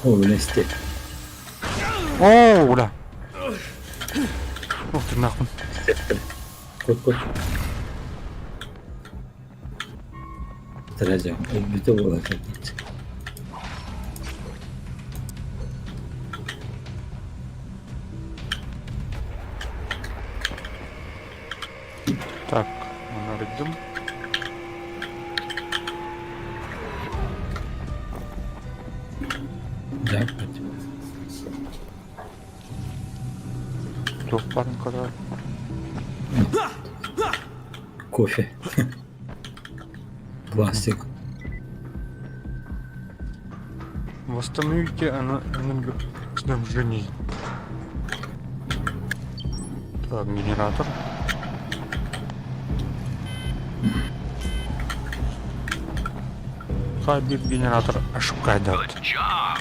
О, вместе. О, бля. Ух ты нахуй. Кот, кот. Тразя, убито было Так, нарыдым. Да, Туох барын көрөр. Кофе. Пластик. Восстановите энергоснабжение. Так, генератор. Хабиб генератор ошибка дает. Good job.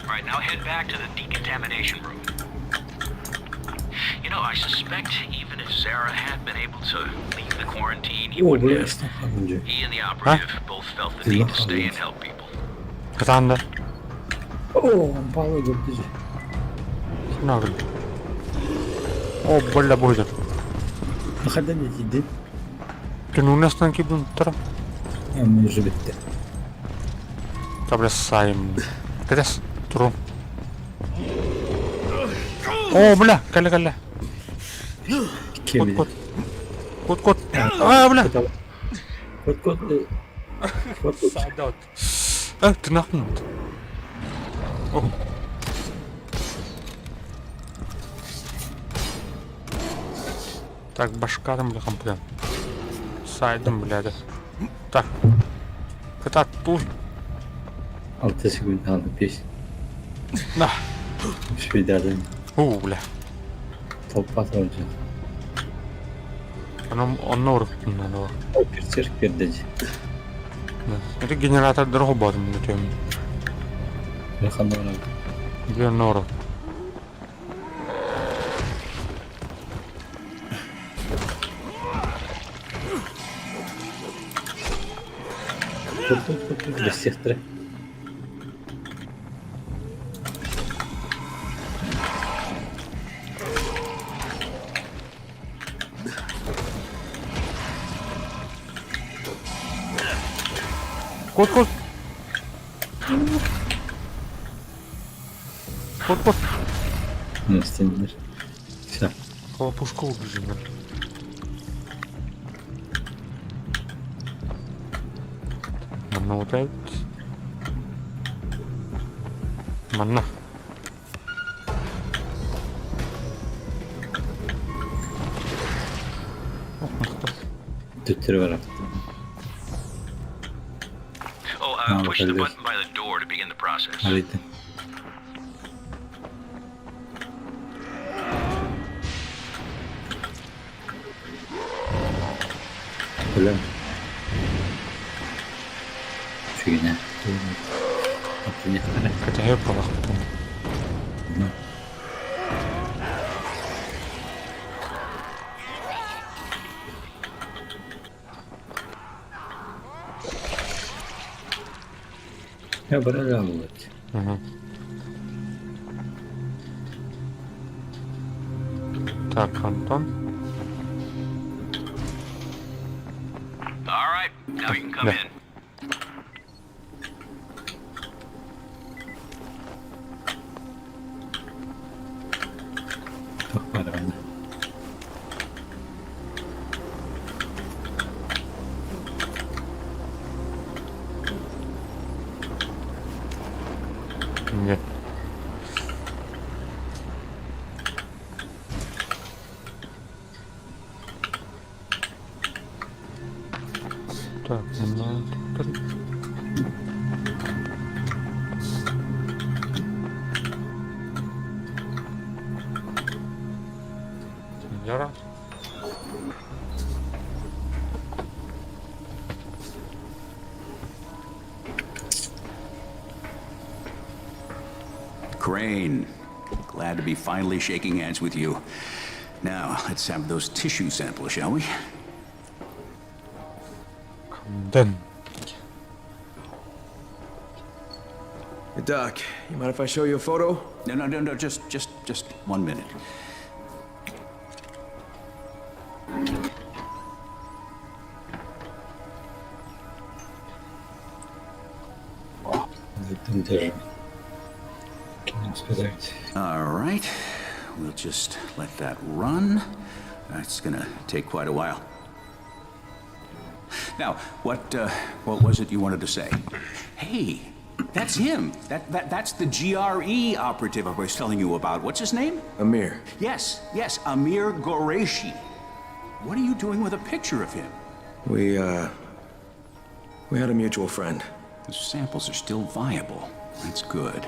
All right, now head back to the decontamination room. You know, I suspect even if Zara had been able to leave the quarantine, he О, wouldn't бля, have. что He and the operative both felt the need to stay and help people. Кытаанда. О, Павел говорит, Нагыл. О, бля, будет. Хаддан иди. Түнүнэстэн кибин тара. А, уже битте. Табля сайм. Кэтэс, туру. О, бля, кэлэ кэлэ. Кот кот. Кот кот. А, бля. Кот кот. Кот кот. Сайдаут. Э, ты нахуй. О. Так, башка там, бля, бля. Сайдом, бля, да. Так. Кытат туй. 6 секунд алды, 5. На. Үспейдадын. У, бля. Толпа тоже. Оно, онно уруккунна О, перцерк пердеди. Это генератор дорого бодым, на тем. Бля, ханора. Бля, нору. Бэссиэхтэрэ. Кот кот. Кот кот. Миэстэннэр. Все. Хлопушка убежим. Манна вот этот. Манна. Төттөрү барар. Oh, push the button by the door to begin the process. Арыйдым. Өлөм. Үчүгүнэ. Аппынехтара. Хотя буолахпын. Я барар буолат. Так, Антон. All right, now you can come Yeah. in. Туох баар манна. Нет. Так, ну, Яра. Crane, glad to be finally shaking hands with you. Now, let's have those tissue samples, shall we? Дэн. Hey, Doc, you mind if I show you a photo? No, just 1 minute. Дэр. Сказать. All right. We'll just let that run. That's gonna take quite a while. Now, what was it you wanted to say? Hey, that's him. That's the GRE operative I was telling you about. What's his name? Amir. Yes, Amir Goreishi. What are you doing with a picture of him? We had a mutual friend. The samples are still viable. That's good.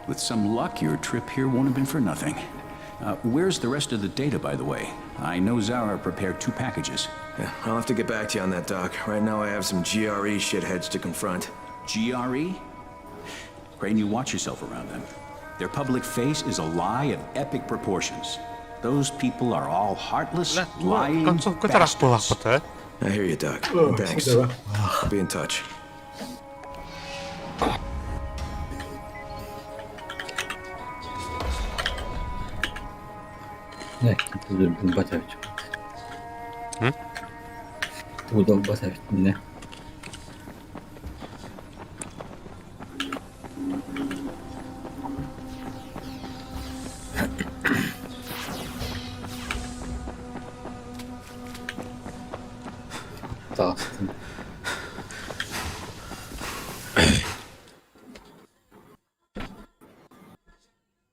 With some luck, your trip here won't have been for nothing. Where's the rest of the data, by the way? I know Zara prepared two packages. Yeah, I'll have to get back to you on that, Doc. Right now I have some GRE shitheads to confront. GRE? Crane, you watch yourself around them. Their public face is a lie of epic proportions. Those people are all heartless, lying Концовка тарақ bastards. буолаахпыт, I hear you, Doc. And thanks. I'll be in touch. Не, Батавич. Удал Батавич. Не. Таҕыстым.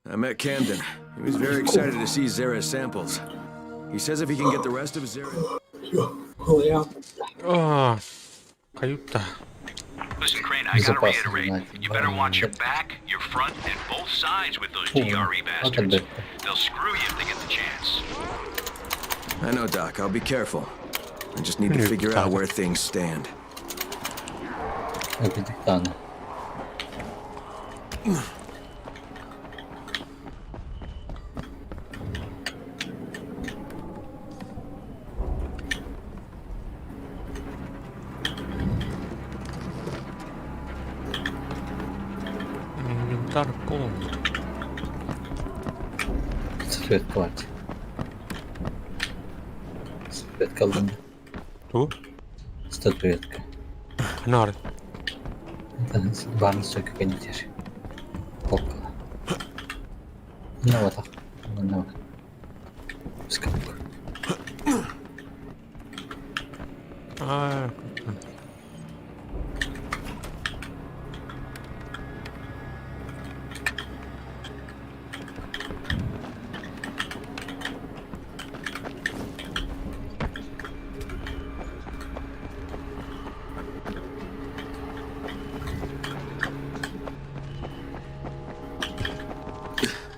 I met Camden. He was very excited to see Zara's samples. He says if he can get the rest of Zara. Аа. Каюта. Listen, Crane, I gotta Безопасно reiterate. знать. You better watch your back, your front, and both sides with those О, GRE bastards. Alberto. They'll screw you if they get the chance. I know, Doc. I'll be careful. I just need to figure out where things stand. Капитана. Dark Gold. Статуэтка баар. Статуэтка ыллым. Тугу? Статуэтка. Ханна Баарын сөккө кэннитэр. Полкала. Манна батах. Манна бар. Скапка. Аа.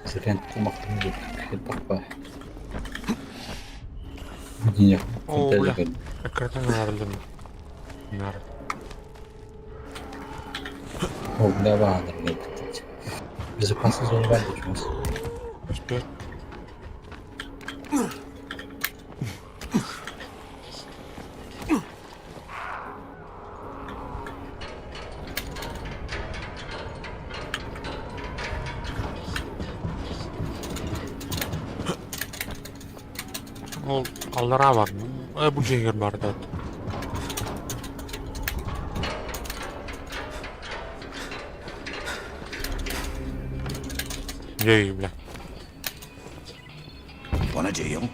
Сирэн кумахтан элбэх баар. Оо, бля. Экраны нарылым. Нар. О, бля, баанар кэлбит. Безопасный зона баар дечмес. Успел. Ол аллараа бар. Э, бу дьиэгэр бар да. Дьэй, бля. Want a deal?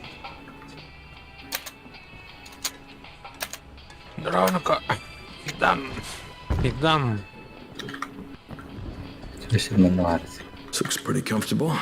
Дронка. Идан. Идан. Өссө манна баар. This looks pretty comfortable.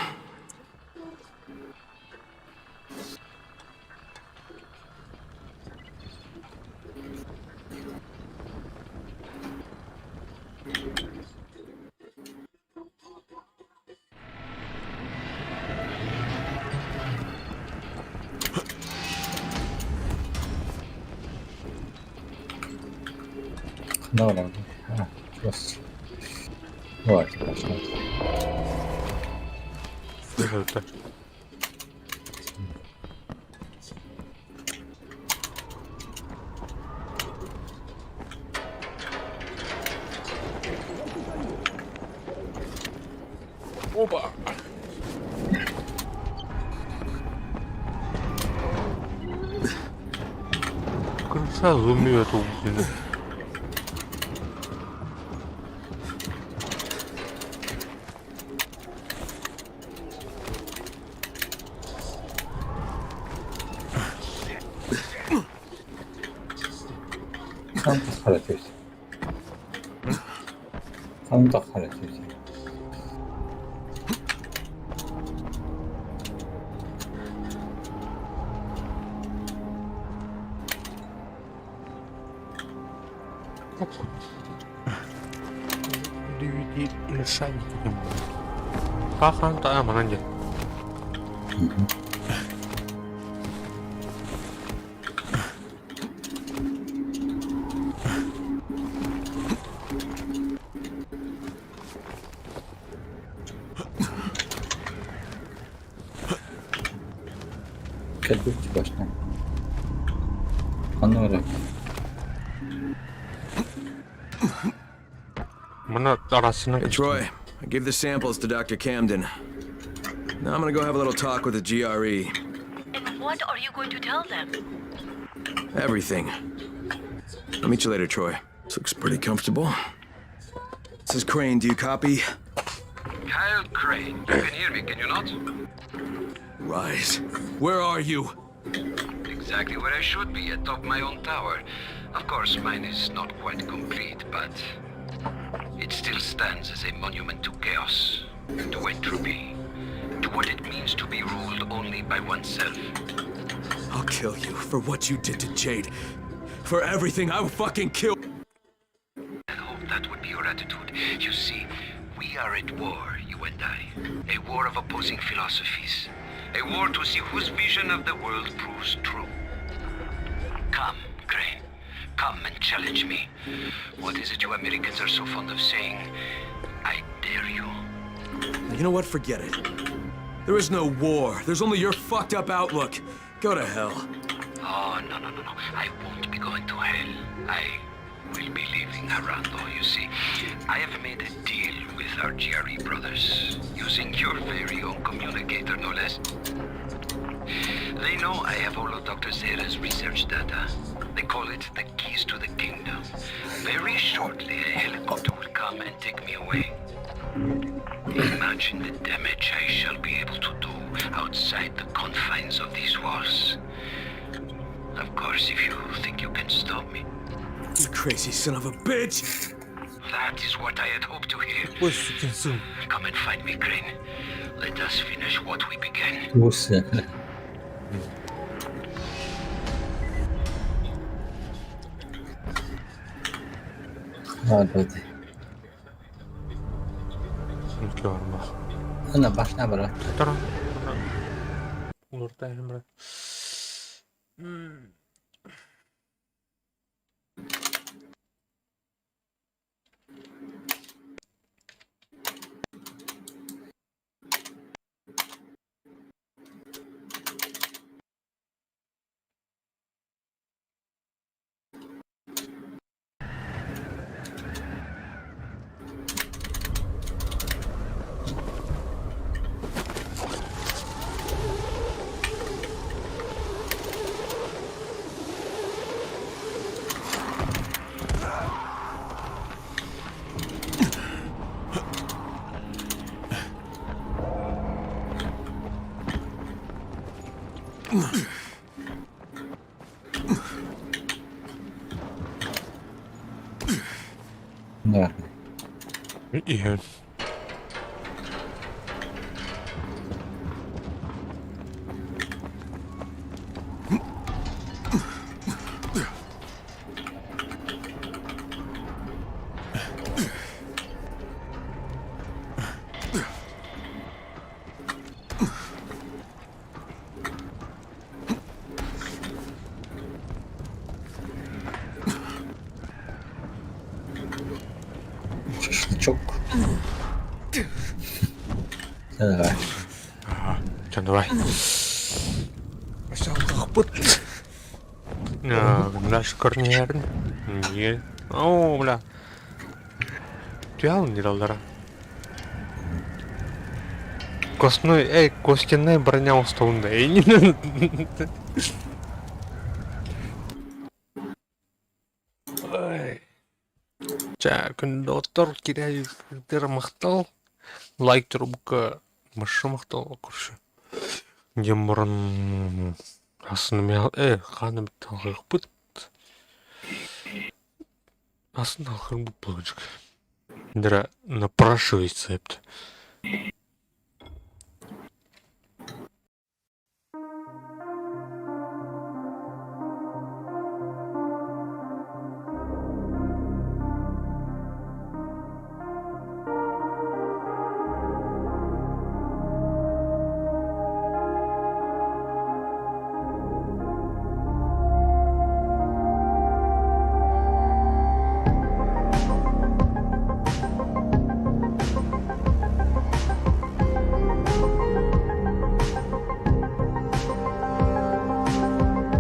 Ханна барар. А, чугас. Баар, чугас. Это. Опа! Крыса зомби эту блин. Хам тахара түс. Хам тахара түс. DVD лишайник. Хахан та манан дьэ. Кэлбит чугасна. Ханна барар. Мына арасынан Hey, Troy, I gave the samples to Dr. Camden. Now I'm gonna go have a little talk with the GRE. And what are you going to tell them? Everything. I'll meet you later, Troy. This looks pretty comfortable. This is Crane. Do you copy? Kyle Crane, you can hear me, can you not? Rise. Where are you? Exactly where I should be, atop my own tower. Of course, mine is not quite complete, but it still stands as a monument to chaos, to entropy, to what it means to be ruled only by oneself. I'll kill you for what you did to Jade. For everything, I will fucking kill. I hope that would be your attitude. You see, we are at war, you and I. A war of opposing philosophies. A war to see whose vision of the world proves true. Come, Crane. Come and challenge me. What is it you Americans are so fond of saying? I dare you. You know what? Forget it. There is no war. There's only your fucked up outlook. Go to hell. Oh, no, no, no, no. I won't be going to hell. I will be leaving Harran, though, you see. I have made a deal with with our GRE brothers, using your very own communicator, no less. They know I have all of Dr. Zera's research data. They call it the keys to the kingdom. Very shortly, a helicopter will come and take me away. Imagine the damage I shall be able to do outside the confines of these walls. Of course, if you think you can stop me. You crazy son of a bitch! That is what I had hoped to hear. Ой, сукин сын. Come and find me, Crane. Let us finish what we began. Туус. Ладно. Көрмөх. Ана башна бара. Таран. Улуртай хэмрэ. Да. Иһэн. Шашлычок. Давай. Чан давай. Быт. Наш корнерн. Не. О, бля. Тял не далдара. Костной, эй, костяная броня устолунда. Эй, не. Ой. Ча, күн доктор кирәй мактал. Лайк трубка машы мактал коршы. Дем мурын асын мя э ханым талгыпыт. Асын алхын бу булгыч. Дра напрашивается эпт.